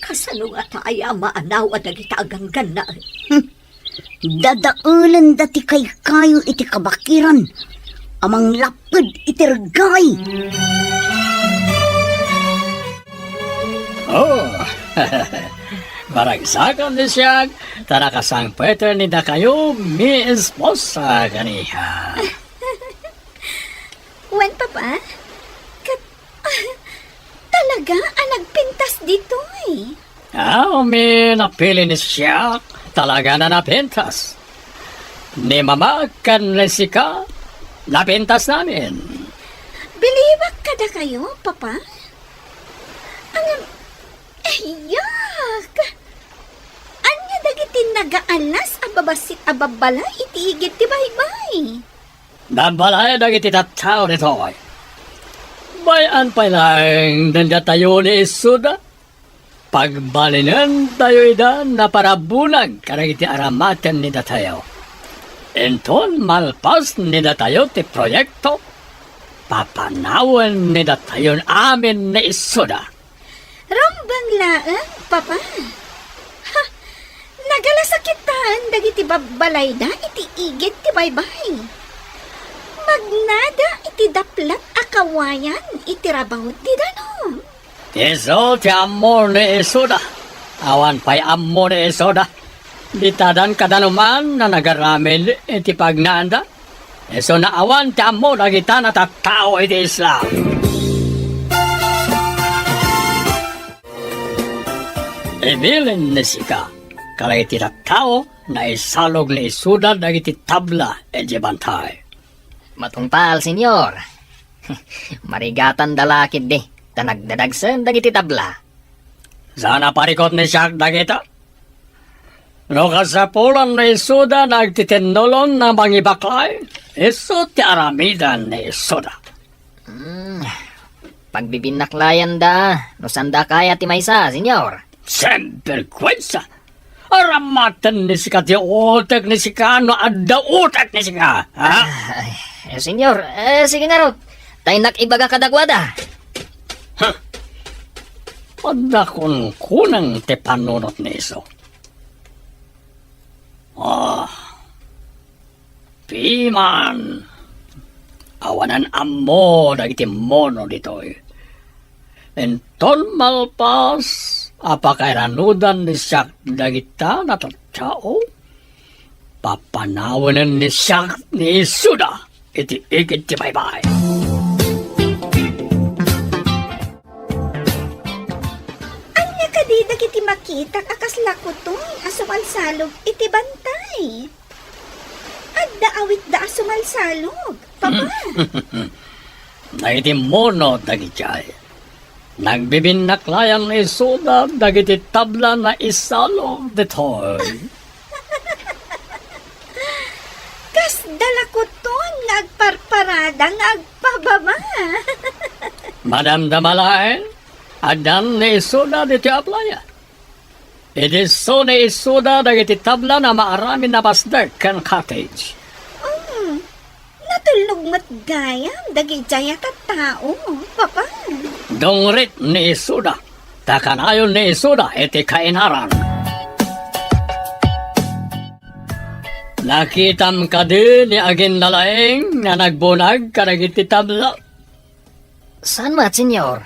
Kasano ngata aya a maanaw a dagita a ganggannaet? Hmm. Dadaelenda ti kaykayo iti kabakiran a manglapped iti reggaay. Oh, maragsakan ni siak, ta nakasangpeten ni dakayo, mi esposa kaniha. Wen, Papa? Ket, talaga a nagpintas ditoy? Aw, mi napili ni siak, talaga a napintas. Ni Mama ken ni sika, napintasnamin. Biliwak kadakayo, Papa? Ngem, ayak! Ania dagiti nagaalas a babassit a babbalay iti igid ti baybay? Nagbalay dagiti tattao ditoy. Bay-an pay laeng dendatayo ni Isuda. Pagbalinentayo ida naparabunag kadagiti aramaten ni datayo. Inton malpas ni datayo ti proyekto, papanawen ni datayon amin ni Isuda. Rumbeng laeng, Papa. Ha, nagalasakitaen dagiti babbalayda iti igid ti baybay. Magnada iti daplat a kawayan iti rabaw ti danum. Isu ti ammo ni Isuda. Awan pay ammo ni Isuda. Ditadan kadanuman a nagaramid iti pagnaanda. Isuna awan ti ammo dagita a tattao iti isla. Ibilin ni sika, kadagiti tattao, naisalog ni Isuda dagiti tabla iti bantay. Matungpal, Senyor. Marigatanda la ketdi, ta nagdadagsen dagiti tabla. Saan a parikot ni siak dagita? No kasapulan ni Isuda nga agtitinnolon a mangibaklay, isu ti aramiden ni Isuda. Hmm, pagbibinaklayanda, no saanda a kayat ti maysa, Senyor. Sinberguensa! Aramaten ni sika ti utek ni sika no adda utek ni sika, ha? Ay, eh, Senyor, eh, sige ngarud. Ta innak ibaga kadakuada. Huh. Adda kunkuneng ti panunot ni isu. Ah. Piman, awanan ammo dagiti mono ditoy. Inton malpas a pakairanudan ni siak dagita a tattao, papanawenen ni siak ni Isuda iti igid ti baybay. Ania kadi dagiti makitak a kasla kuton a sumalsalog iti bantay? Adda awitda a sumalsalog, Papa. Dagiti mono dagidiay. Nagbibinnaklayan ni Isuda dagiti tabla a naisalog ditoy. Kasda la kuton nga agparparada nga agpababa. Madamdama laeng, addan ni Isuda ditoy a playa. Idi isu ni Isuda dagiti tabla a maaramid a pasdek ken cottage. Hmm, natulnog met gayam dagidiay a tattao, Papa. Dungrit ni Isuda, ta kanayon ni Isuda iti kainaran. Nakitam kadi ni aginlalaing nga nagbunag kadagiti tabla? Saan met, Señor.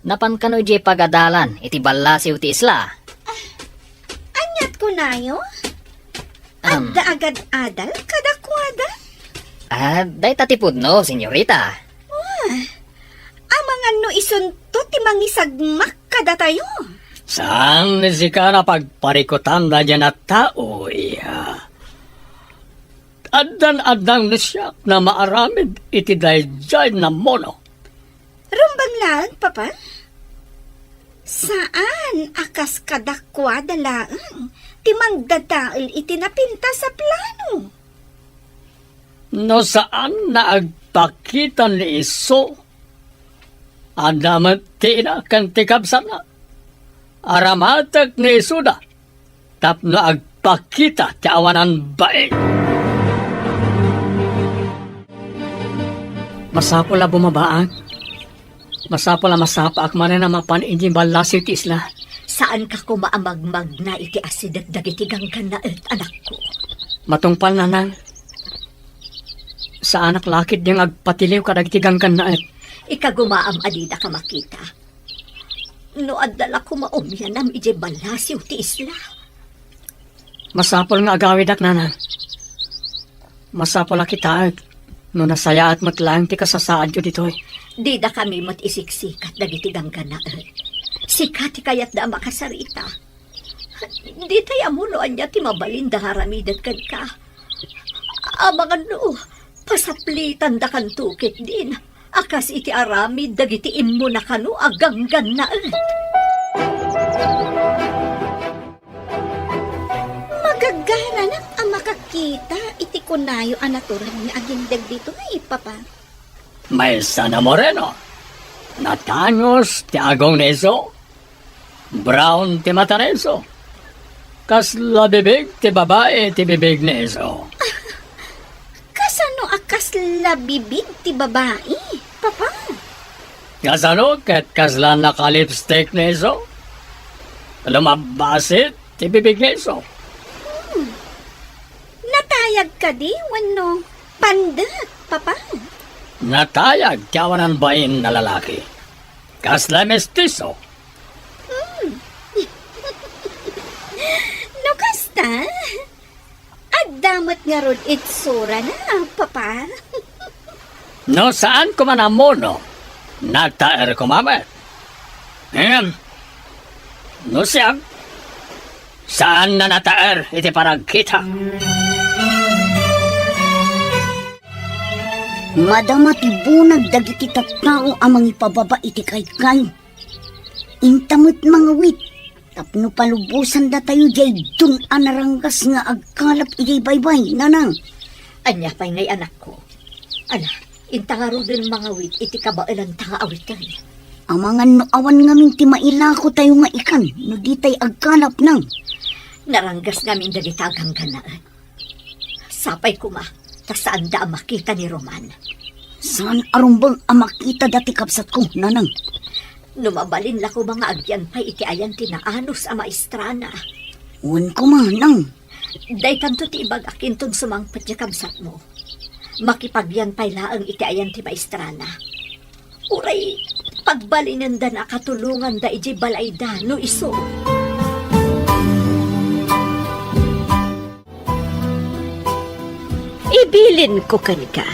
Napan kano idiay pagadalan iti ballasiw ti isla? Aniat kunayo? Am. Adda agad-adal kadakuada? Ah, dayta ti pudno, senyorita. Ah, amangan no isunto ti mangisagmak kadatayo. Saan ni sika napagparikutan daydiay a tao, iya? Addan-addang ni siak nga maaramid iti daydiay a muno. Rumbeng laeng, Papa. Saan a kas kadakuada laeng ti mangdadael iti napintas a plano. No saan nga agpakita ni isu, adda met ti ina ken ti kabsatna. Aramatek ni isuda tapno agpakita ti awanan bain. Masapul a bumabaak. Masapul a masapaak manen a mapan idiay ballasiw ti isla. Saanka koma a magmagna iti asideg dagiti ganggannaet, anakko. Matungpal, nanang. Saanak la ketdi nga agpatiliw kadagiti ganggannaet. Ikagumaam a didaka makita. No adda la koma umianam idiay ballasiw ti isla. Masapul nga agawidak, nanang. Masapul a kitaek no nasayaat met laeng ti kasasaadyo ditoy. Didakami met isiksikat dagiti ganggannaet. Sika ti kayatda a makasarita. Ditay ammo no ania ti mabalinda nga aramiden kenka. Amangan no pasaplitandakanto ketdin a kas iti aramid dagiti immuna kano a ganggannaet. Magagaranak a makakita iti kunayo a natural nga agindeg ditoy, Papa. Maysa a Moreno, natangus ti agong ni isu, brown ti mata ni isu. Kasla bibig ti babai ti bibig ni isu. Kasano a kasla bibig ti babai, Papa? Kasano ket kasla nakalipstick ni isu? Lumabbasit ti bibig ni isu. Hmm. Natayag kadi wenno pandek, Papa? Natayag ti awanan bain a lalaki. Kasla mestiso. Hmm. No kasta, adda met ngarud itsurana, Papa. No saan koma a muno, nataer koma met. Ngem, no siak, saan a nataer iti panagkita. Madama ti bunag dagiti tattao a mangipababa iti kaykay. Inta met mangawit tapno palubosan datayo diay dun a naranggas nga agkalap idiay baybay, nanang. Ania pay ngay, anakko? Ala, inta ngaruden mangawit iti kabaelanta nga awiten. Amangan no awan ngamin ti mailako tayo nga ikan no ditay agkalap, nang. Naranggas ngamin dagita a ganggannaet. Sapay koma, ta saanda a makita ni Roman. Saan a rumbeng a makita dati kabsatko, nanang. No mabalin la koma nga agyan pay iti ayan ti naanus a maestrana. Wen koma, nang. Daytanto ti ibagak inton sumangpet ti kabsatmo. Makipagyan pay laeng iti ayan ti maestrana. Uray pagbalinenda a katulonganda idiay balayda no isu. Ibilinko kenka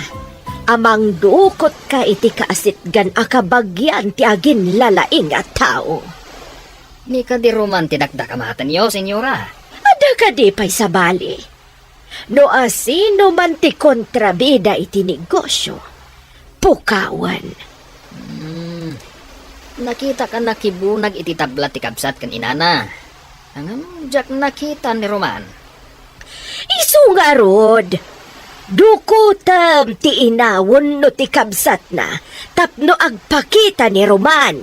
a mangdukotka iti kaasitgan a kabagian ti aginlalaing a tao. Ni kadi Roman ti dakdakamatenyo, senyora? Adda kadi pay sabali? No asino man ti kontrabida iti negosio, pukawan. Hmm. Nakitak a nakibunag iti tabla ti kabsat ken inana. Ngem diak nakita ni Roman. Isu ngarud, dukotem ti ina wenno ti kabsatna tapno agpakita ni Roman.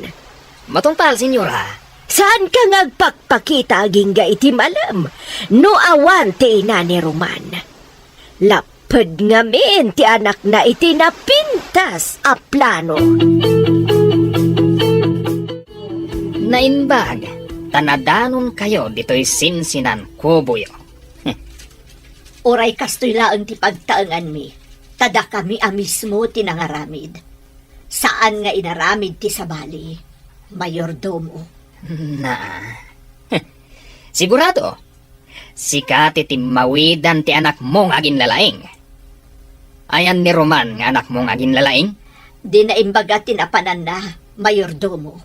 Matungpal, senyora. Saanka nga agpakpakita agingga iti malem no awan ti ina ni Roman. Lapped ngamin ti anakna iti napintas a plano. Naimbag, ta nadanonkayo ditoy sinsinan kuboyo. Uray kastoy laeng ti pagtaenganmi, ta dakami a mismo ti nangaramid. Saan nga inaramid ti sabali, mayordomo. Na. Sigurado, sika ti timmawidan ti anakmo nga aginlalaing. Ayan ni Roman nga anakmo nga aginlalaing? Dina imbaga ti napananna, mayordomo.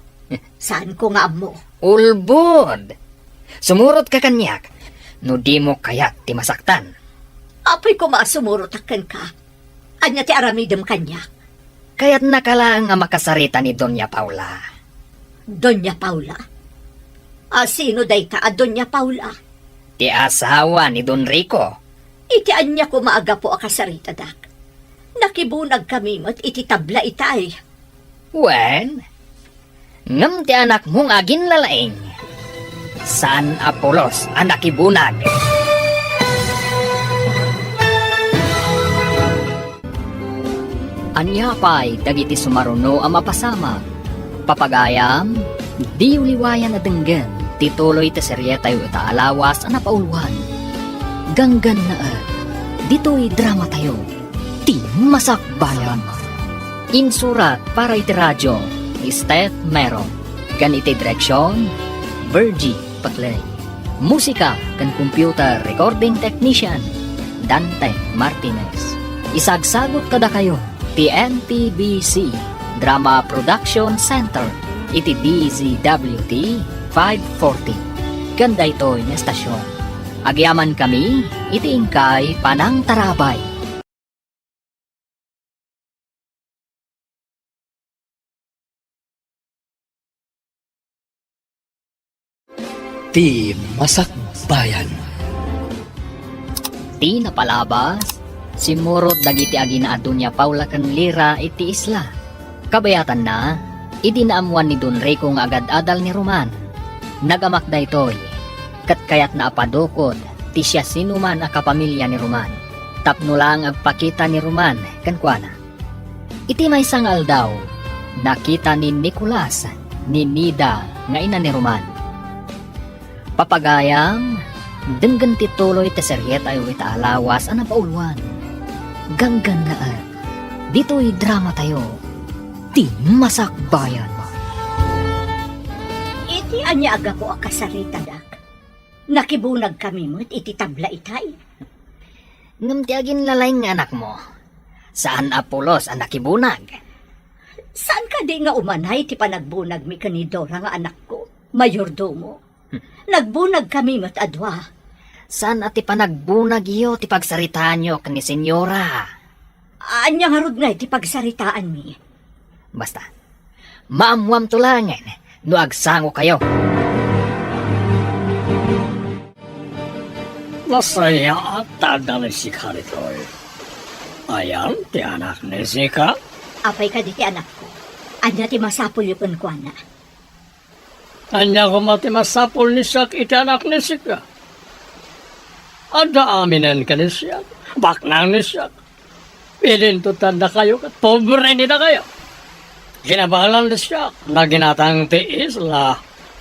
Saanko nga ammo. Ulbod! Sumurotka kaniak no dimo kayat ti masaktan. Apoy koma a sumurotak kenka. Ania ti aramidem kaniak? Kayatnaka laeng a makasarita ni Doña Paula. Doña Paula? A sino dayta a Doña Paula? Ti asawa ni Don Rico. Iti ania koma a gapu a kasaritadak? Nakibunagkami met iti tabla itay. Wen, ngem ti anakmo nga aginlalaing, saan a pulos a nakibunag. Ania pay dagiti sumaruno a mapasamak? Papagayam, diyo liwayan a denggen ti tuloy ti serietayo ita a lawas a napauluan. Ganggannaet, ditoy dramatayo, Ti Masakbayan. Insurat para iti radio ni Steph Mero, ken iti direksion, Virgie Paclay. Musika ken computer recording technician, Dante Martinez. Isagsagut kadakayo ti N T B C Drama Production Center iti D Z W T five forty. Ken daytoy nga estasion, agyamankami iti inkay panangtarabay. Ti Masakbayan. Ti napalabas, simmurot dagiti agina a Doña Paula ken Lira iti isla. Kabayatanna, idi naammuan ni Don Rico nga agad-adal ni Roman, nagamak daytoy, ket kayatna a padukod ti siasinoman a kapamilya ni Roman, tapno laeng agpakita ni Roman kenkuana. Iti maysa nga aldaw, nakita ni Nicolas ni Nida nga ina ni Roman. Papagayam, denggen ti tuloy ti serietayo ita a lawas a napauluan. Ganggannaet, ditoy dramatayo, Ti Masakbayan. Iti ania a gapu a kasaritadak? Nakibunagkami met iti tabla itay. Ngem ti aginlalaing nga anakmo, saan a pulos a nakibunag. Saan kadi nga umanay ti panagbunagmi ken ni Dora nga anakko, mayordomo? Nagbunagkami met a dua. Saan a ti panagbunagyo ti pagsaritaanyo ken ni Senyora? Ania ngarud ngay ti pagsaritaanmi? Basta, maammuamto laengen no agsangokayo. Nasayaat ta adda ni Sika ditoy. Ayan ti anak ni Sika. Apay kadi ti anakko? Ania ti masapulyo kenkuana? Ania koma ti masapul ni Siak iti anak ni Sika? Adda aminen ken ni Siak, baknang ni Siak. Pilintutan dakayo ket pobre ni dakayo. Kinabalan ni Siak, naginatang ti isla.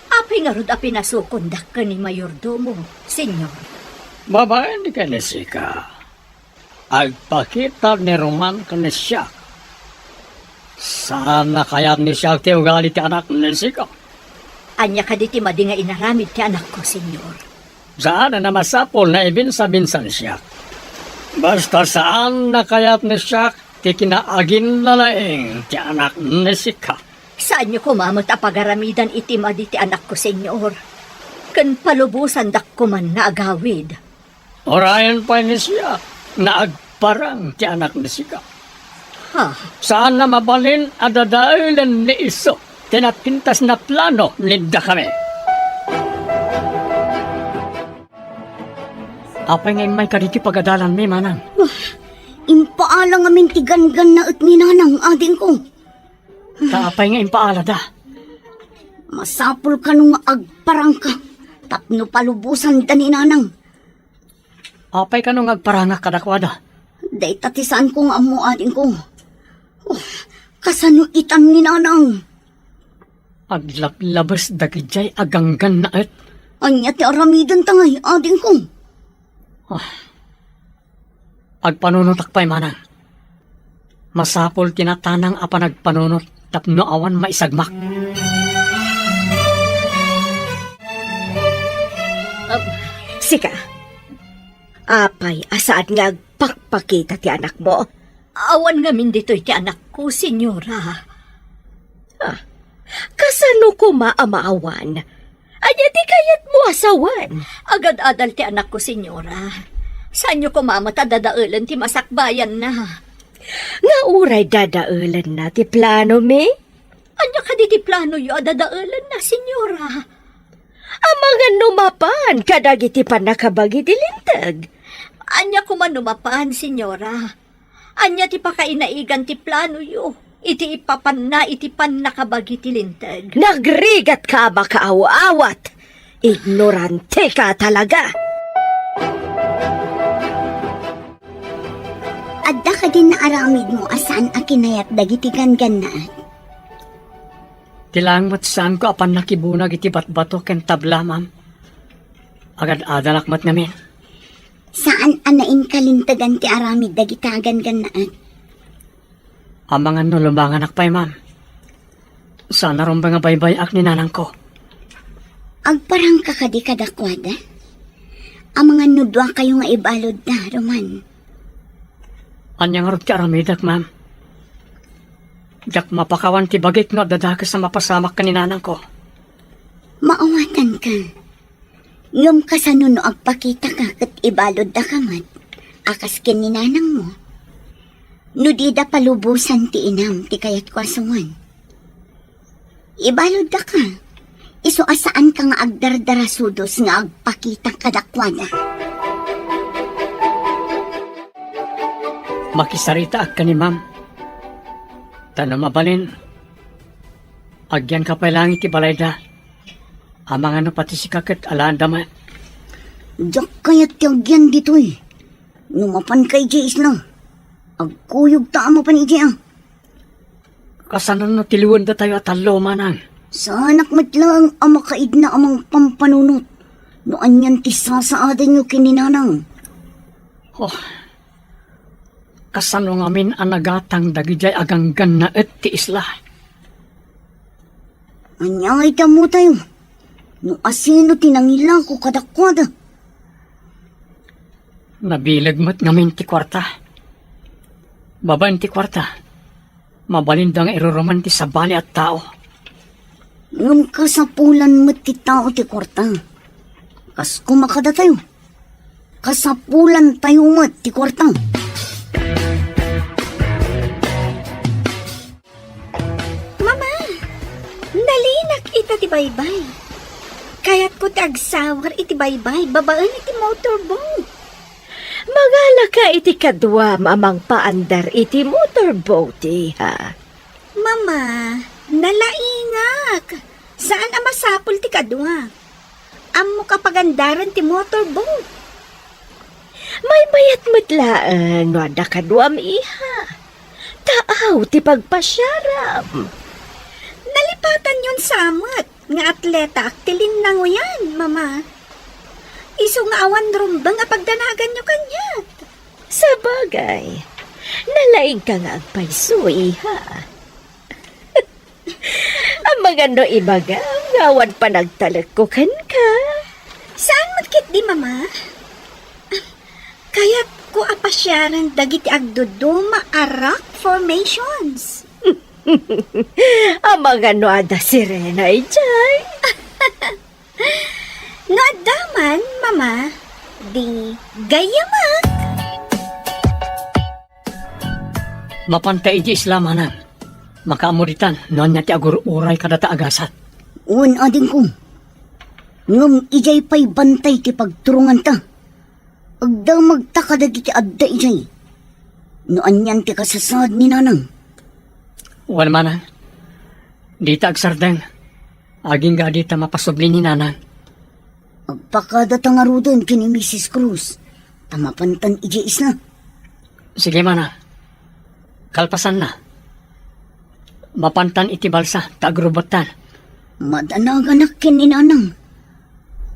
Apay ngarud a pinasukondak ken ni mayordomo, Señor? Babaen ken ni Sika. Agpakita ni Roman ken ni Siak. Saan a kayat ni Siak ti ugali ti anak ni Sika. Ania kadi ti madi nga inaramid ti anakko, Señor? Saan a masapul nga ibinsa-binsa ni Siak. Basta saan a kayat ni Siak ti kinaaginlalaing ti anak ni Sika. Saanyo koma met a pagaramidan iti madi ti anakko, Señor. Ken palubosandak koman nga agawid. Urayen pay ni Siak nga agparang ti anak ni Sika. Ha? Saan a mabalin a dadaelen ni Isu ti napintas nga plano ni dakami. Apay nga immay kadagiti pagadalanmi, manang? Ah, impaala ngamin ti ganggannaet ni nanang, adingko. Ta apay nga impaalada? Masapul kano nga agparangka tapno palubosanda ni nanang. Apay kano nga agparangak kadakuada? Dayta ti saanko nga ammo, adingko. Oh, kasano itan ni nanang? Aglablabes dagidiay a ganggannaet. Ania ti aramidenta ngay, adingko? Ah, Agpanunotak pay manang. Masapul ti natanang a panagpanunot tapno awan maisagmak. Um, sika, apay a saan nga agpakpakita ti anakmo? Awan ngamin ditoy ti anakko, senyora. Ah, kasano koma a maawan? Ania ti kayatmo a sawen? Agad-adal ti anakko, senyora. Saanyo koma met a dadaelen ti masakbayanna. Nga uray dadaelenna ti planomi? Ania kadi ti planoyo a dadaelenna, senyora? Amangan no mapan kadagiti pannakabagi ti linteg. Ania koma no mapan, senyora? Ania ti pakainaigan ti planoyo iti ipapanna iti pannakabagi ti linteg? Nagrigatka a makaaw-awat! Ignorantika talaga! Adda kadi naaramidmo a saan a kinayat dagiti ganggannaet? Ti laeng met saanko a pannakibunag iti batbato ken tabla, ma'am. Agad-adalak met ngamin. Saan a nainkalintegan ti aramid dagita a ganggannaet? Amangan no lumanganak pay, ma'am. Saan a rumbeng a baybay-ak ni nanangko. Agparangka kadi kadakuada? Amangan no duakayo nga ibaludda, Roman. Ania ngarud ti aramidek, ma'am? Diak mapakawan ti bagik no adda dakes a mapasamak ken ni nanangko. Maawatanka. Ngem kasano no agpakitaka ket ibaluddaka met a kas ken ni nanangmo? No dida palubosan ti inam ti kayatko a sawen. Ibaluddaka, isu a saanka nga agdardarasudos nga agpakita kadakuada. Makisaritaak ken ni ma'am. Ta no mabalin, agyanka pay laeng iti balayda. Amangan no pati sika ket alaenda met. Diak kayat ti agyan ditoy. No mapanka idiay isla, agkuyogta a mapan idiay a. Kasano no tiliwendatayo a tallo, manang? Saanak met laeng a makaidna a mangpampanunot no anian ti sasaadanyo ken ni nanang. Oh, kasano ngamin a nagatang dagidiay a ganggannaet ti isla? Ania nga iti ammotayo no asino ti nangilako kadakuada? Nabileg met ngamin ti kuarta. Babaen ti kuarta, mabalinda nga iruruman ti sabali a tao. Ngem kasapulan met ti tao ti kuarta. Kas koma kadatayo, kasapulantayo met ti kuarta. Mama, nalinak ita ti baybay. Kayatko ti agsawar iti baybay babaen iti motorboat. Mangalaka iti kaduam a mangpaandar iti motorboat, iha. Mama, nalaingak. Saan a masapul ti kadua. Ammok a pagandaren ti motorboat. Maymayat met laeng no adda kaduam, iha. Taaw ti pagpasiaram. Nalipatanyon sa met nga atletaak ti linnanguyan, Mama. Isu nga awan rumbeng a pagdanaganyo kaniak. Sabagay, nalaingka nga agpayso, iha. Amangan no ibagam nga awan panagtalekko kenka. Saan met ketdi, Mama? Kayatko a pasiaren dagiti agduduma a rock formations. Amangan no adda sirena idiay. No adda man, Mama, di gayyamak. Mapanta idiay isla, manang. Makaammo ditan no ania ti agur-uray kadata a gasat. Wen, adingko. Ngem idiay pay bantay ti pagturonganta. Agdamagta kadagiti adda idiay. No anian ti kasasaad ni nanang. Wen, manang. Dita agsardeng. Agingga dita mapasubli ni nanang. Agpakadata ngaruden ken ni Misis Cruz, ta mapantan idiay isla. Sige, manang. Kalpasanna, mapantan iti balsa ta agrubettan. Madanaganak ken ni nanang.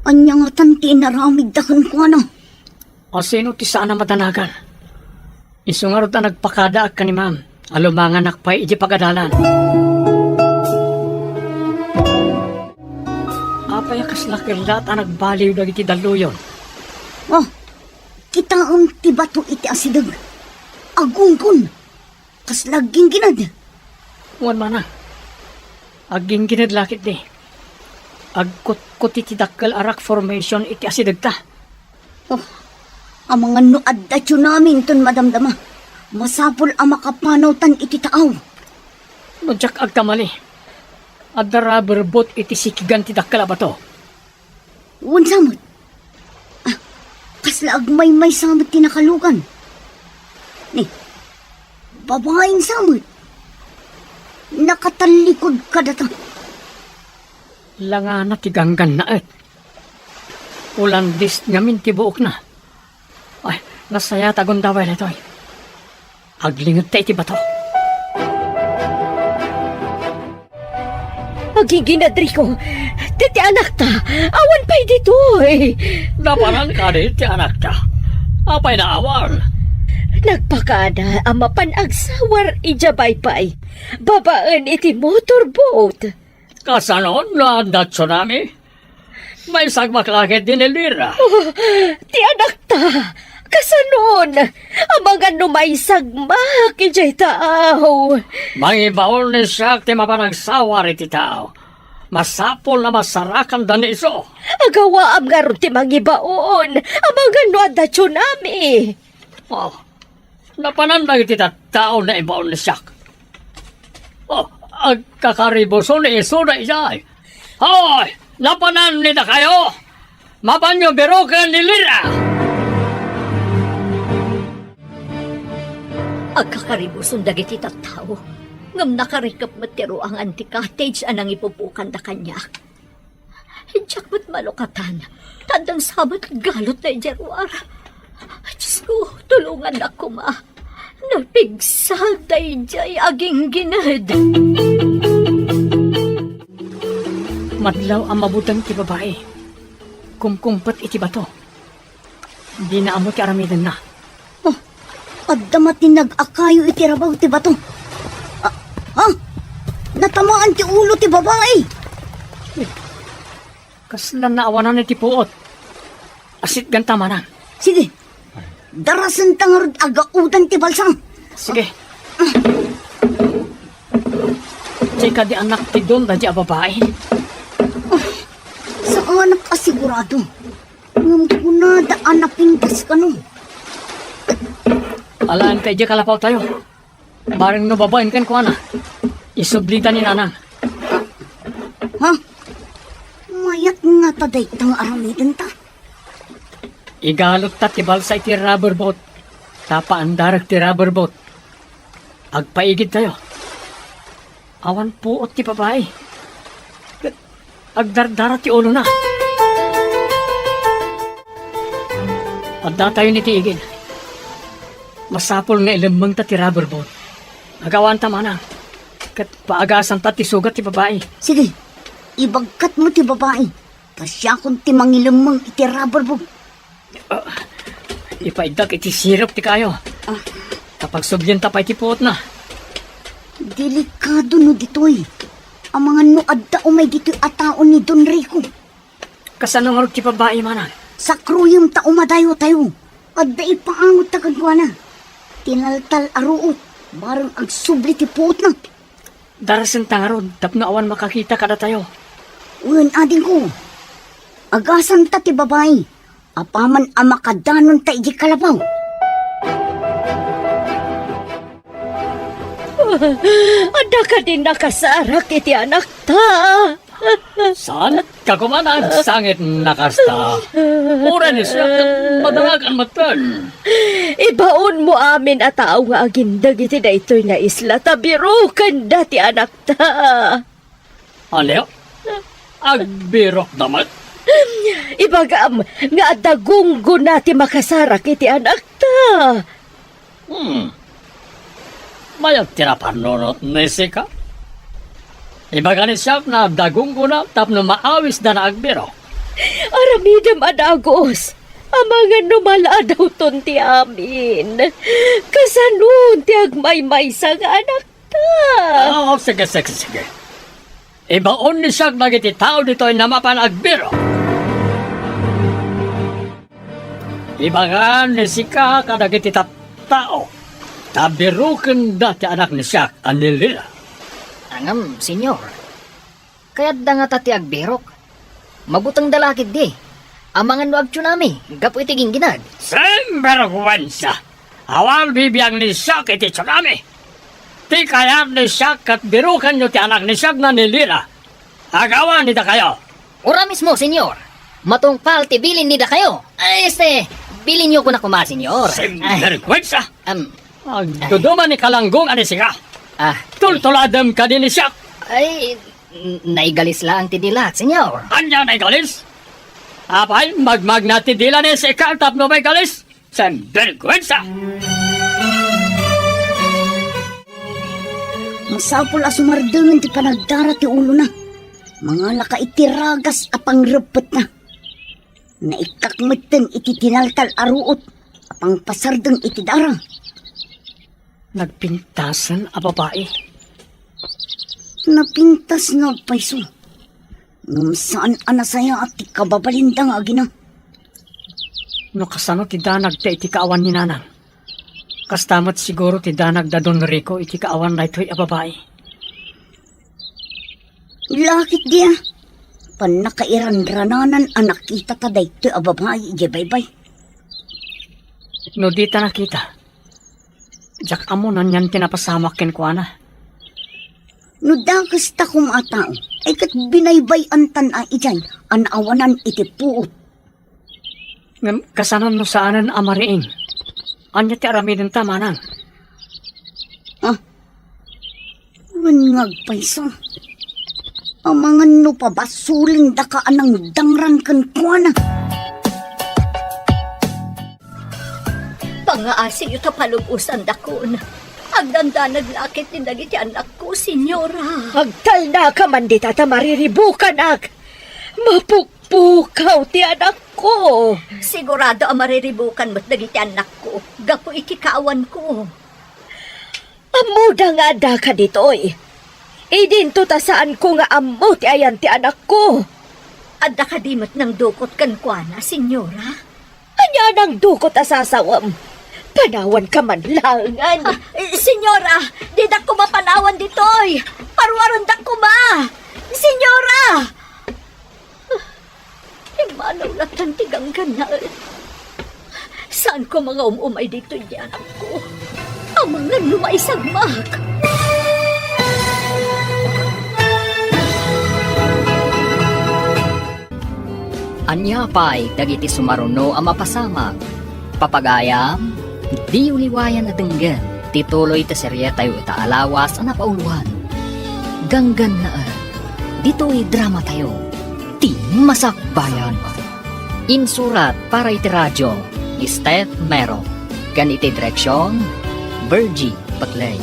Ania ngatan ti inaramidda kenkuana? Asino ti saan a madanagan? Isu ngarud a nagpakadaak ken ni Ma'am a lumanganak pay idiay pagadalan. Apay a kasla kellat a nagbaliw dagiti dalluyon? Oh, kitaem ti bato iti asideg. Agunggon. Kasla agginggined. Wen, Manang. Agginggined la ketdi. Agkutkuti ti dakkel a rock formation iti asidegta. Oh, amangan no adda tsunami inton madamdama. Masapul a makapanawtan iti taaw. No diak agkamali, adda rubber boat iti sikigan ti dakkel a bato. Wen sa met. Ah, kasla agmaymaysa met ti nakalugan. Ni, babaen sa met. Nakatallikud kadata. Langana ti ganggannaet. Ulandis ngamin ti buokna. Ay, nasayaat a gundaway daytoy. Aglingedta iti bato. Agginggined, Rico. Ti, ti anakta, awan pay ditoy. Napanan kadi ti anakta? Apay naawan? Nagpakada a mapan agsawar idiay baypay babaen iti motorboat. Kasanon no adda tsunami? Maisagmak la ketdi ni Lira. Oh, ti anakta, kasanon? Amangan no maisagmak idiay taaw. Mangibaon ni siak ti mapan agsawar iti taaw. Masapul a masarakanda ni isu. Agawaam ngarud ti mangibaon. Amangan no adda tsunami. Oh, napanan dagiti tattao naibaon ni siak. Oh, agkakaribuson ni isuda idiay. Hoy, napanan ni dakayo? Mapanyo biroken ni Lira! Agkakaribuson dagiti tattao, ngem nakarikep met ti ruangan ti cottage a nangipupukanda kaniak. Diak met malukatan ta addan sa met galutna idiay ruar. Diosko, tulongannak koma. Napigsa daydiay aginggined. Madlaw a mabuteng ti babai. Kumkumpet iti bato. Dina ammo ti aramidenna. Oh, adda matinag a kayo iti rabaw ti bato. Ah, ah! Natamaan ti ulo ti babai. Kasla naawanan iti puot. Asitganta, Manang. Sige. Darasenta ngarud a gaodan ti balsa. Sige. Ti kadi anak ti don daydi a babai. Saanak a sigurado. Ngem kunada a napintas kano. Alaen ta idiay kalapawtayo. Bareng no babaen kenkuana, isublita ni Nanang. Ha? Mayat ngata dayta nga aramidenta? Igalutta ti balsa iti rubber boat. Ta paandarek ti rubber boat. Agpaigidtayo. Awan puot ti babai. Ket agdardara ti ulona. Addatayon iti igid. Masapul nga ilemmengta ti rubber boat. Agawanta, Manang. Ket paagasanta ti sugat ti babai. Sige, ibagkatmo ti babai. Ta siakon ti mangilemmeng iti rubber boat. Ah, ipaiddak iti sirop ti kayo. Ah. Ta pagsublienta pay ti puotna. Delikado no ditoy. Amangan no adda umay ditoy a tao ni Don Rico. Kasano ngarud ti babai, Manang? Sakruyem ta umadayo tayo. Adda ipaangotta kenkuana. Tinaltal a ruot, bareng agsubli ti puotna. Darasenta ngarud tapno awan makakita kadatayo. Wen, adingko. Agasanta ti babai. Apaman a makadanonta idiay kalapaw. Adda kadin nakasarak iti anakta? Saan ka koma nga agsangit a kasta? Uray ni siak, madalagan metten. Ibaonmo amin a tao nga agindeg iti daytoy nga isla ta birokenda ti anakta. Ania? Agbirokda met? Ibagam nga adda gunggona ti makasarak iti anakta. Hmm. Mayat ti napannunot ni sika? Ibaga ni siak nga adda gunggona tapno maawisda nga agbirok. Aramidem a dagus. Amangan no maladawton ti amin, kasano ti agmaymaysa nga anakta? Oh, sige, sige, sige. Ibaon ni Siak dagiti tao ditoy a mapan agbirok. Ibangan ni sika kadagiti tattao ta birokenda ti anak ni Siak a ni Lira. Ngem, Señor, kayatda ngata ti agbirok. Mabutengda la ketdi. Amangan no agtsunami gapu iti gingginad. Sinbergwensa! Awan bibiang ni Siak iti tsunami. Ti kayat ni Siak ket birokenyo ti anak ni Siak nga ni Lira. Agawan ni dakayo. Ura mismo, Señor. Matungpal ti bilin ni dakayo. Ay, este, bilinyo koma, Señor. Ay. Sinbergwensa! Am, agduduma ni Kalanggong a ni sika. Ah. Tultuladem kadi ni Siak. Ay, n-, naigalis laeng ti dilak, Señor. Ania naigalis? Apay, magmagna ti dila ni sika tapno maigalis? Sinbergwensa! Masapul a sumardengen ti panagdara ti ulona. Mangalaka iti ragas a pangreppetna. Naikkak metten iti tinaltal a ruot a pangpasardeng iti dara. Nagpintasen a babai. Napintas nga agpayso. Ngem saan a nasayaat ti kababalinda nga agina. No kasano ti danagda iti kaawan ni Nanang, kasta met siguro ti danag da Don Rico iti kaawan daytoy a babai. Lakit dia, pannakairanrananan a nakitata daytoy a babai idiay baybay. No dita nakita, diak ammo no anian ti napasamak kenkuana. No dakesta koma a tao, ay ket binaybay-antan a idiay a naawanan iti puot. Ngem kasano no saanen a mariing? Ania ti aramidenta, manang? Ah, wen nga agpayso. Amangan no pabasolendaka a nangdangran kenkuana. Pangaasiyo ta palubosandakon. Agdandanag la ketdi dagiti anakko, Señora. Agtalnaka man dita ta mariribukanak. Mapukpukaw ti anakko. Sigurado a mariribukan met dagiti anakko gapu iti kaawanko. Ammoda nga addaka ditoy. Idinto ta saanko nga ammo ti ayan ti anakko. Adda kadi met nangdukot kenkuana, Señora? Ania a nangdukot a sasawem? Panawanka man laengen. Ah, eh, Señora, didak koma panawan ditoy. Paruarendak koma. Señora! Immanaw latta ti ganggannaet. Saanko nga um-umay ditoy ti anakko. Amangan no maisagmak. Ania pay dagiti sumaruno a mapasamak? Papagayam, diyo liwayan a denggen ti tuloy ti serietayo ita a lawas a napauluan. Ganggannaet, ditoy dramatayo, Ti Masakbayan. Insurat para iti radio ni Steph Mero, ken iti direksion, Virgie Paclay.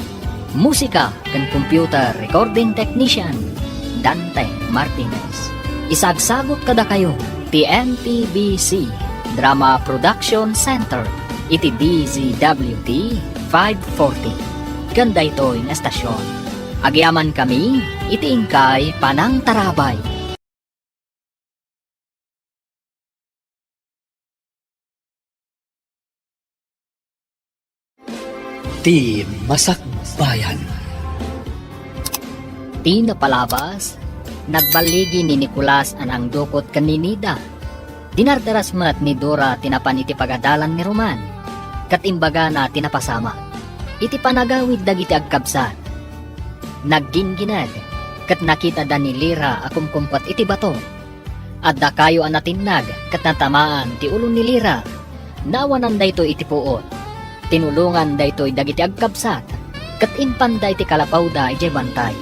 Musika ken computer recording technician, Dante Martinez. Isagsagut kadakayo ti M P B C Drama Production Center iti D Z W T five forty. Ken daytoy nga estasion, agyamankami iti inkay panangtarabay. Ti Masakbayan. Ti napalabas, nagballigi ni Nicolas a nangdukot ken ni Nida. Dinardaras met ni Dora ti napan iti pagadalan ni Roman, ket imbagana ti napasamak. Iti panagawid dagiti agkabsat, nagginggined, ket nakitada ni Lira a kumkumpuat iti bato. Adda kayo a natinnag ket natamaan ti ulo ni Lira. Naawanan daytoy iti puot. Tinulongan daytoy dagiti agkabsat, ket impanda iti kalapawda idiay bantay.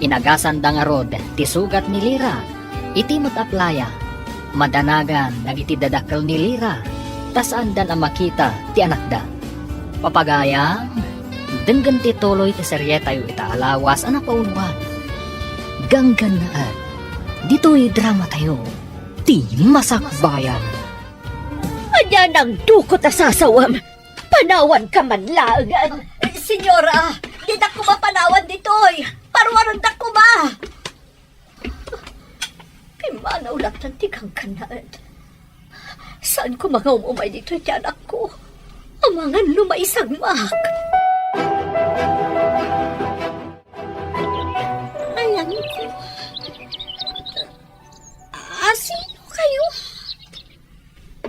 Inagasanda ngarud ti sugat ni Lira. Iti met a playa, madanagan dagiti dadakkel ni Lira, ta saandan a makita ti anakda. Papagayam, denggen ti tuloy ti serietayo ita a lawas a napauluan. Ganggannaet, ditoy dramatayo, Ti Masakbayan. Yan ang dukot a sasawem. Panawanka man laengen. Senyora, dida koma panawan ditoy. Paruarenda koma. Pimmanaw latta ti kankanaet. Saan koma nga um-umay ditoy ti anakko? Amangan no maisagmak. Ayanko. Asino kayo?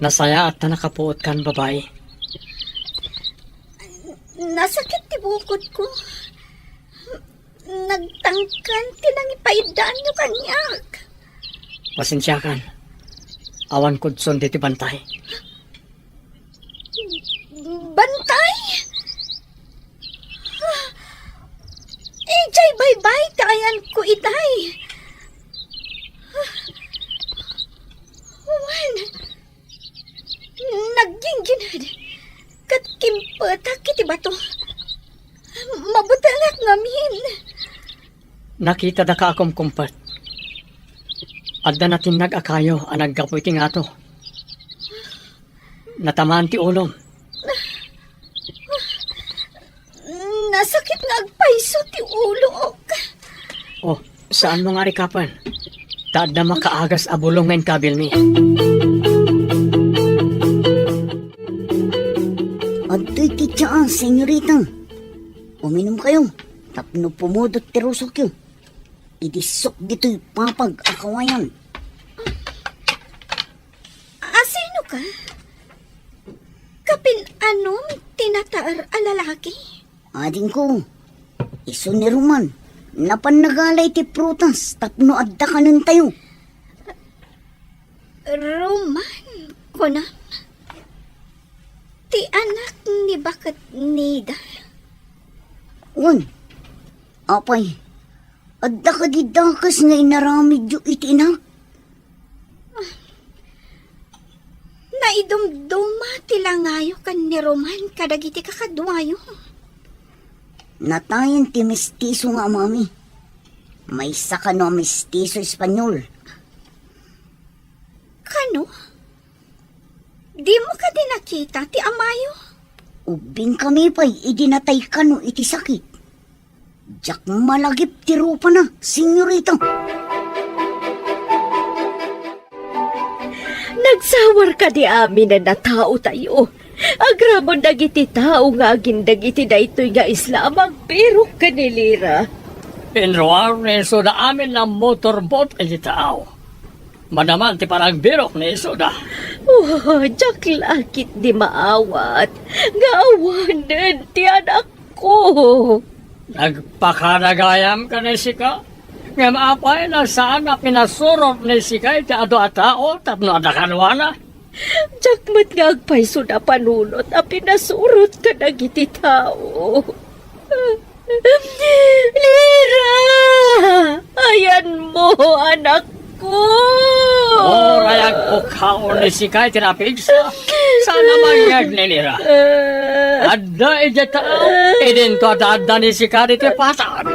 Nasayaat ta nakapuotkan, babai. Nasakit ti bukod ko. Nagtangken ti nangipaydaanyo kaniak. Pasensiakan. Awan kudson diti bantay. Bantay? Idiay baybay ti ayanko itay. Wen, nagginggined ket kimpetak iti bato. Mabutengak ngamin. Nakitada ka a kumkumpet. Adda natinnag a kayo a naggapu iti ngato. Natamaan ti ulom. Nasakit nga agpayso ti ulok. Oh, saanmo nga rikapen? Ta adda makaagas a bulong nga inkabilmi. Adtoy ti tsaa, senyorita. Uminumkayo tapno pumudot ti rusokyo. Idissok ditoy papag a kawayan. Asino ka? Kapin-anom ti nataer a lalaki? Adingko, isu ni Roman. Napan nagala iti prutas tapno adda kanentayo. Roman, kunam? Ti anak ni baket Nida? Wen, apay, adda kadi dakes nga inaramidyo iti inak? Naidumduma ti langayo ken ni Roman kadagiti kakaduayo. Natayen ti mestizo nga amami. Maysa kano a mestizo Espanyol. Kano? Dimo kadi nakita ti amayo? Ubbingkami pay idi natay kano iti sakit. Diak malagip ti rupana, senyorita. Nagsawar kadi aminen a taotayo. Agraman dagiti tao nga agindeg iti daytoy nga isla a magbirok ken ni Lira. Inruar ni Isuda amin a motorbot iti tao. Manaman ti panagbirok ni Isuda. Oh, diak la ketdi maawat nga awanen ti anakko. Nagpakadagayam ken ni sika? Ngem apay no saan a pinasurot ni sika iti adu a tao tapno adda kaduana? Diak met nga agpayso a panunot a pinasurot kadagiti tao. Lira! Ayanmo, anakko! Uray agpukaw ni sika iti napigsa, saan a mangngeg ni Lira. Adda idiay tao, idinto adda ni sika diti patag.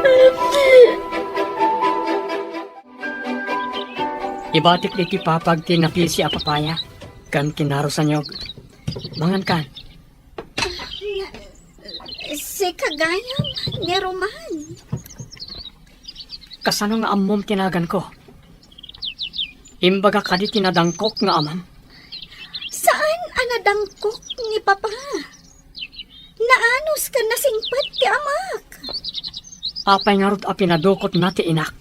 Ibatik diti papag ti napisi a papaya, ken kinarusanyog. Mangankan. Sika gayam ni Roman. Kasano nga ammom ti naganko? Imbaga kadi ti nadangkok nga amam? Saan a nadangkok ni Papa? Naanus ken nasingpet ti amak. Apay ngarud a pinadukotna ti inak?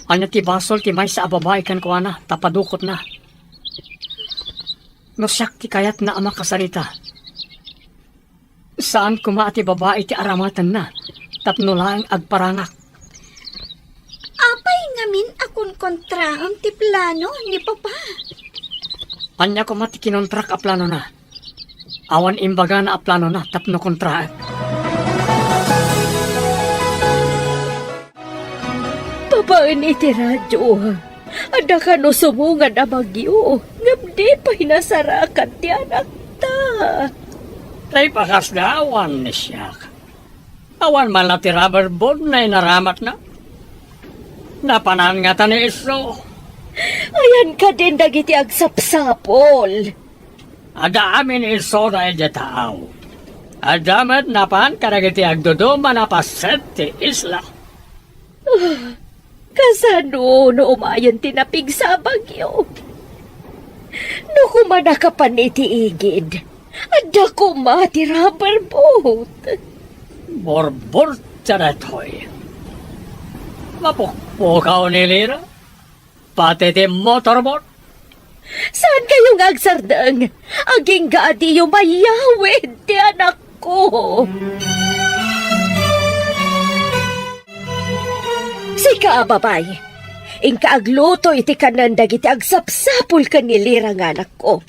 Ania ti basol ti maysa a babai kenkuana ta padukotna? No siak ti kayatna a makasarita, saan koma a ti babai ti aramatenna tapno laeng agparangak. Apay ngamin a kunkontraam ti plano ni Papa? Ania koma ti kinontrak a planona? Awan imbagana a planona tapno kontraek. Babaen iti radio, adda kano sumungan a bagyo, ngem di pay nasarakan ti anakta. Tay pakasda awan ni siak. Awan man la ti rubber board nga inaramatna. Napanan ngata ni Iso. Ayan kadin dagiti agsapsapul. Adda amin isuna idiay taaw. Adda met napan kadagiti agduduma a paset ti isla. Ah, kasano no umayen ti napigsa a bagyo? No kumanakapan iti igid, adda koma ti rubber boat. Burburtia daytoy. Mapukpukaw ni Lira. Pati ti motorboat. Saan kayo nga agsardeng? Agingga a diyo mayawid ti anakko. Sika a babay, inka agluto iti kanen dagiti agsapsapul ken ni Lira nga anakko.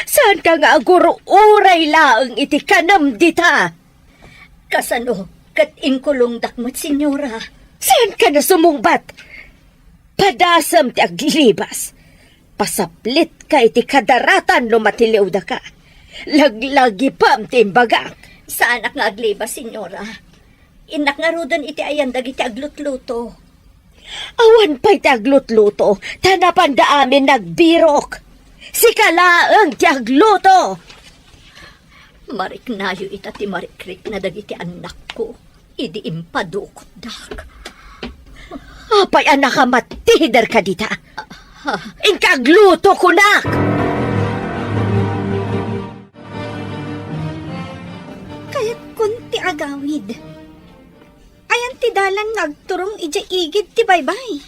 Saan ka nga agur-uray laeng iti kanem dita? Kasano ket inkulongdak met, Senyora? Saan ka na sumungbat? Padasem ti aglibas. Pasaplitka iti kadaratan no matiliwdaka. Laglagipem ti imbagak. Saanak nga aglibas, Senyora. Innak ngaruden iti ayan dagiti aglutluto. Awan pay ti aglutluto, ta napanda amin nagbirok. Sika laeng ti agluto. Mariknayo ita ti marikrikna dagiti annakko idi impadukotdak. Apay a nakamattider ka dita? Inka agluto, kunak! Kayatkon ti agawid. Ayan ti dalan nga agturong idiay igid ti baybay?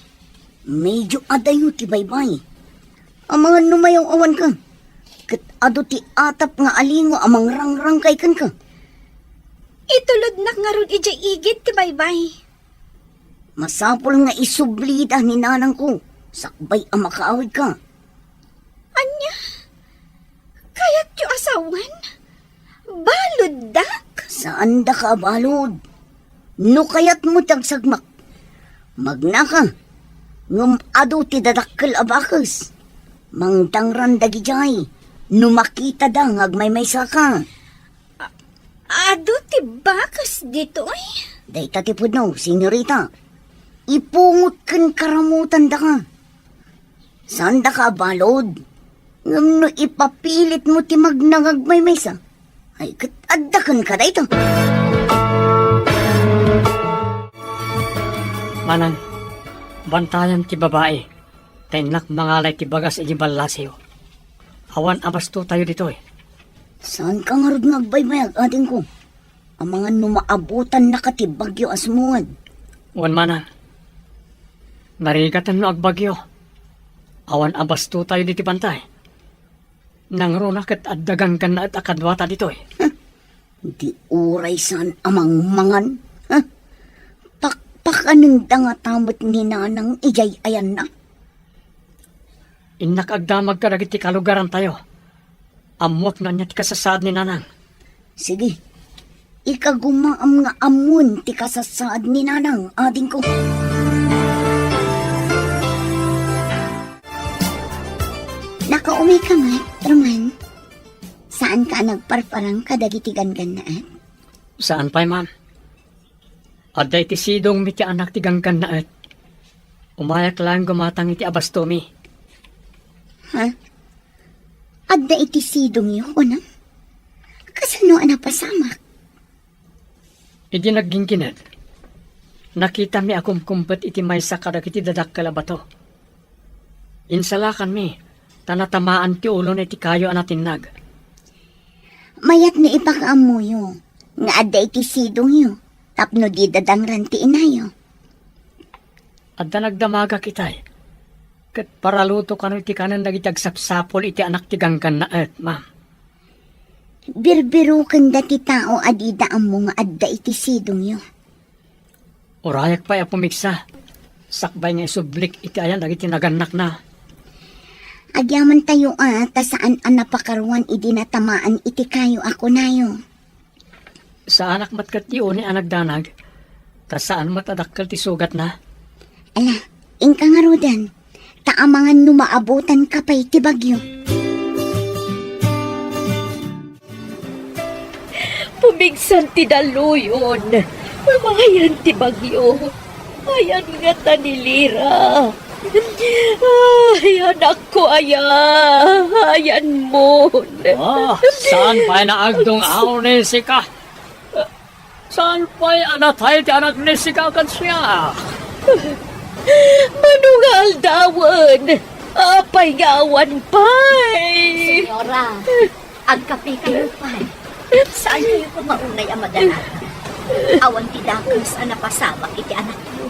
Medyo adayo ti baybay. Amangan no mayaw-awanka. Ket adu ti atap nga alingo a mangrangrangkay kenka. Itulodnak ngarud idiay igid ti baybay. Masapul nga isublida ni nanangko sakbay a makaawidka. Ania? Kayatyo a sawen? Baluddak? Saandaka a balud. No kayatmo ti agsagmak, magnaka, ngem adu ti dadakkel a bakes. Mangdangran dagidiay no makitada nga agmaymaysaka. A-, adu ti bakes ditoy? Dayta ti pudno, senyorita. Ipungot ken karamutandaka. Saandaka a balud, ngem no ipapilitmo ti magnangagmaymaysa, ay ket adda kenka dayta. Manang, bantayan ti babai, ta innak mangalay ti bagas iti ballasiyo. Awan a bastotayo ditoy. Saanka ngarud nga agbaybayag, adingko? Amangan no maabutannaka ti bagyo a sumungad. Wen, manang. Narigaten no agbagyo. Awan a bastotayo diti bantay. Nangruna ket adda ganggannaet a kaduata ditoy. Huh? Di uray saan a mangmangan? Huh? Pakpakanenda ngata met ni nanang idiay ayanna? Innak agdamag kadagiti kalugarantayo. Ammoak no ania ti kasasaad ni nanang. Sige. Ikagumaam nga ammon ti kasasaad ni nanang, adingko. Nakaumay ka met, Roman? Saanka a nagparparang kadagiti ganggannaet? Saan pay, ma'am. Adda iti sidongmi ti anak ti ganggannaet. Umayak laeng gumatang iti abastomi. Ha? Adda iti sidongyo, kunam? Kasano a napasamak? Idi nagginggined, nakitami a kumkumpet iti maysa kadagiti dadakkel a bato. Insalakanmi, ta natamaan ti ulona iti kayo a natinnag. Mayat no ipakaammoyo nga adda iti sidongyo tapno di dadangran ti inayo. Adda nagdamagak itay, ket paraluto kano iti kanen dagiti agsapsapul iti anak ti ganggannaet, ma'am. Birbirokenda ti tao a dida ammo nga adda iti sidongyo. Urayak pay a pumigsa, sakbay nga isublik iti ayan dagiti nagannakna. Agyamantayo a ta saan a napakaruan idi natamaan iti kayo a kunayo. Saanak met ket ti uni a nagdanag, ta saan met a dakkel ti sugatna. Ala, inka ngaruden, ta amangan no maabutanka pay ti bagyo. Pumigsan ti daluyon. Ayan ti bagyo. Ayan ngata ni Lira. Ay, anakko aya, ayanmon. Ah, saan pay naagdung-aw ni sika? Saan pay a natay ti anak ni sika ken siak? Mano nga aldawen? Apay nga awan pay? Senyora, agkapekayo pay. Saankayo koma unay a madalaka? Awan ti dakes a napasamak iti anakyo.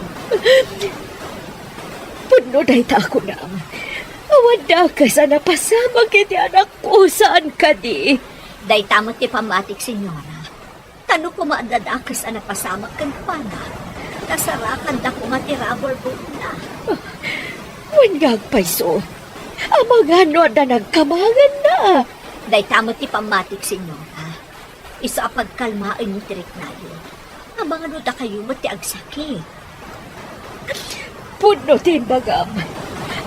Pudno dayta a kunam. Awan dakes a napasamak iti anakko, saan kadi? Dayta met ti pammatik, Senyora. Ta no koma adda dakes a napasamak kenkuana, ta sarakanda koma ti rabulbulna. Wen nga agpayso, amangan no adda nagkamanganna. Dayta met ti pammatik, Senyora. Isu a pagkalmaenyo ti riknayo. Amangan no dakayo met ti agsakit. Pudno ti imbagam.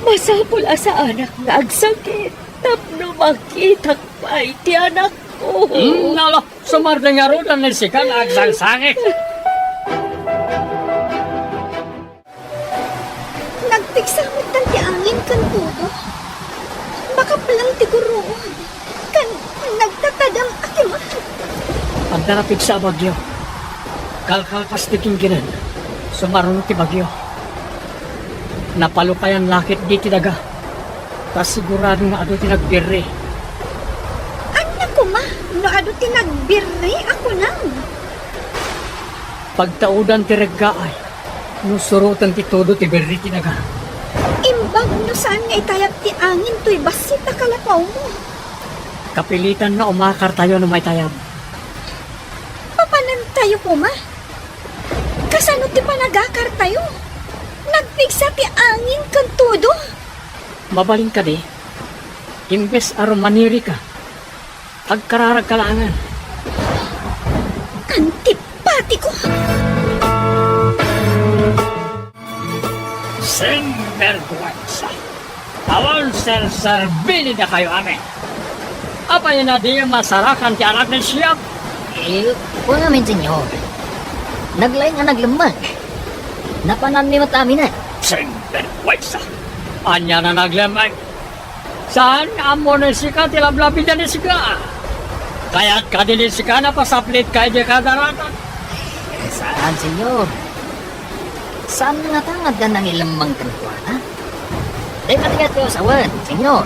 Masapul a saanak nga agsakit tapno makitak pay ti anakko. Hmm, nala, sumardeng ngaruden ni sika nga agsangsangit. Nagpigsa met ti angin ken tudo. Makaplang ti guruod. Ken nagtatadem a kimak. Adda napigsa a bagyo. Kalkalpas ti kinkined, sumaruno ti bagyo. Napalukayan la ketdi ti daga. Ta sigurado nga adu ti nagbirri. Ania koma no adu ti nagbirri a kunam? Pagtaudan ti reggaay no suroten ti tudo ti birri ti daga. Imbag no saan nga itayab ti angin toy bassit a kalapawmo. Kapilitan nga umakartayo no maitayab. Papanantayo koma? Kasano ti panagakartayo? Nagpigsa ti angin ken tudo. Mabalin kadi, imbes a rumanirika, agkararagka laengen. Antipatiko! Sinbergwensa! Awan serserbini dakayo amin! Apay a diyo masarakan ti anak ni siak? Eh, wen amin, Senyor. Naglaing a naglemmeng. Napananmi met aminen. Sinbergwensa! Ania a naglemmeng? Saan nga ammo ni sika ti lablabida ni sika? Kayat kadi ni sika napasaplitka idiay kadaratan? Saan, Senyor. Saan nga ta nga adda nangilemmeng kenkuana? Dayta ti kayatko a sawen, Senyor.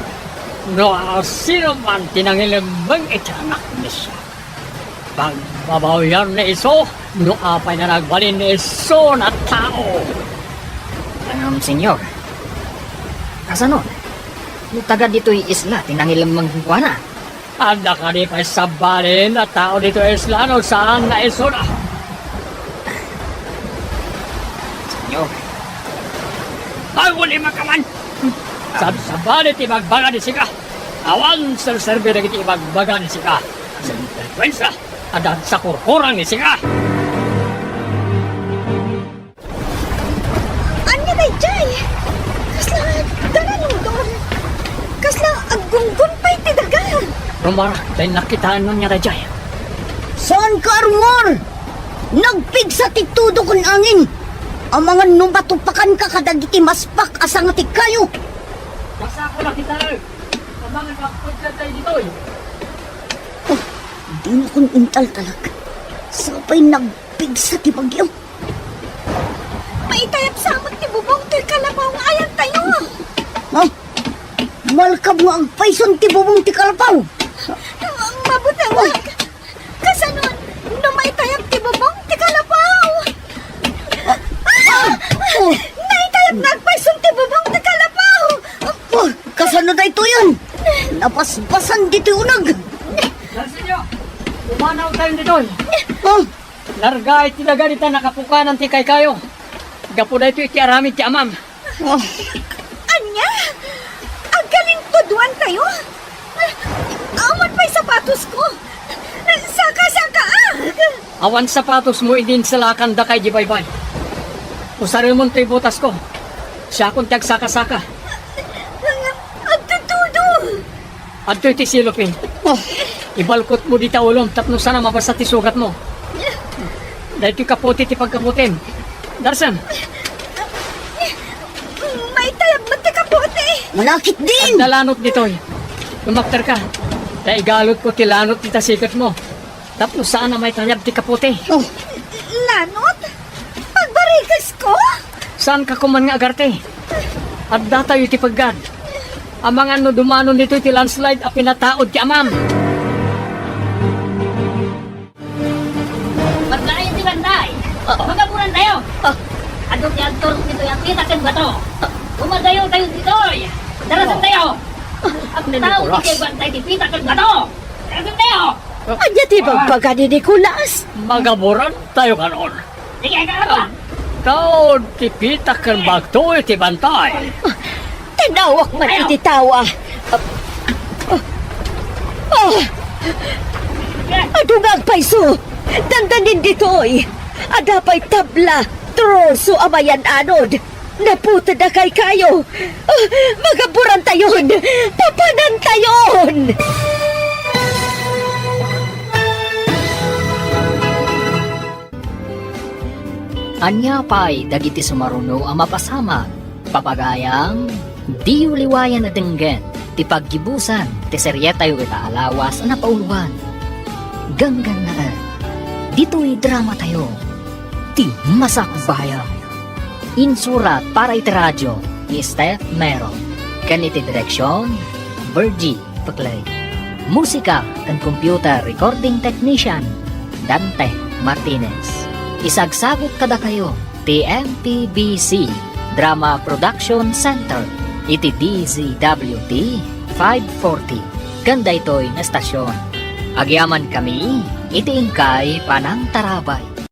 No sino man ti nangilemmeng iti anak ni siak, pagbabawian ni isu no apay nga nagbalin ni isu a tao. Ngem, Senyor, kasano no taga ditoy isla ti nangilemmeng kenkuana? Adda kadi pay sabali a tao ditoy isla no saan nga isuna? Senyor. Aguli makaman! Sab-, sabali ti ibagbaga ni sika. Awan serserbi dagiti ibagbaga ni sika. Sinbergwensa! Adda sakurkurang ni sika. Ania daydiay? Kasla daga, Dodong. Kasla aggunggon pay ti daga. Rumara, dayta nakitaenna ania daydiay. Saan ka, Armor? Nagpigsa ti tudo ken angin. Amangan no matupakanka kadagiti maspak a sanga ti kayo. Basta ako nakitaen. Amangan mapudka tayo ditoy. Oh, dinakon intaltalek. Sapay nagpigsa ti bagyo. Maitayab sa met ti bubong toy kalapaw nga ayantayo. Ha? Malkam nga agpayson ti bubong ti kalapaw. Mabutengak. Kasano no maitayab ti bubong ti kalapaw? Ah! Ah! Oh! Naitayab nga agpayson ti bubong ti kalapaw. Oh, kasano daytoyen? Nabasbasan ditoy uneg. Darsenyo, pumanaw tayo ditoy. Oh! Larga iti daga dita nakapukanan ti kaykayo. Gapu daytoy iti aramid ti amam. Oh. Ania? Agkalintuduan tayo? Awan pay sapatosko. Saka-sakaak. Awan sapatosmo idi insalakan daka idi baybay. Usaremon toy botasko. Siakon ti agsaka-saka. Agtutudo. Adtoy ti silopin. Oh. Ibalkotmo dita ulom tapno saan a mabasa ti sugatmo. Daytoy kaputi ti pagkaputim. Darsem. Maitayab Manakit din! Adda lanot ditoy. Lumakter ka. Ta igalutko ti lanot iti siketmo. Tapno saan a maitayab ti kapote. Oh, lanot? Agbarikasko? Saan ka kuman nga agarte? Adda tayo iti peggad. Amangan no dumano ditoy ti landslide a pinataod ti amam. Maglain ti bantay. Ah. Magaburan tayo. Ah. Adu ti agturok ditoy a pita ken bato. Ah. Umadayo tayo ditoy. Darasan tayo. Agtaud ti bantay ti pita ken bato. Darasan tayo. Ania ti bagbaga ni Nicolas? Magaburan tayo kanon. Sige, karon. Taud ti pita ken bato iti bantay. Tinawak man iti tao, ah. Ah. Adu nga agpayso. Dandanin ditoy. Adda pay tabla, troso a mayan-anod. Naputed a kaykayo. Ah, magaburan tayon. Papanan tayon. Ania pay dagiti sumaruno a mapasamak? Papagayam, diyo liwayan a denggen ti paggibusan ti serietayo ita a lawas a napauluan. Ganggannaet, ditoy dramatayo, Ti Masakbayan. Insurat para iti radio ni Steph Mero, ken iti direksion, Virgie Peclay. Musika and computer recording technician, Dante Martinez. Isagsagut kadakayo ti M P B C Drama Production Center iti D Z W T five forty ken daytoy nga estasion. Agyamankami iti inkay panangtarabay.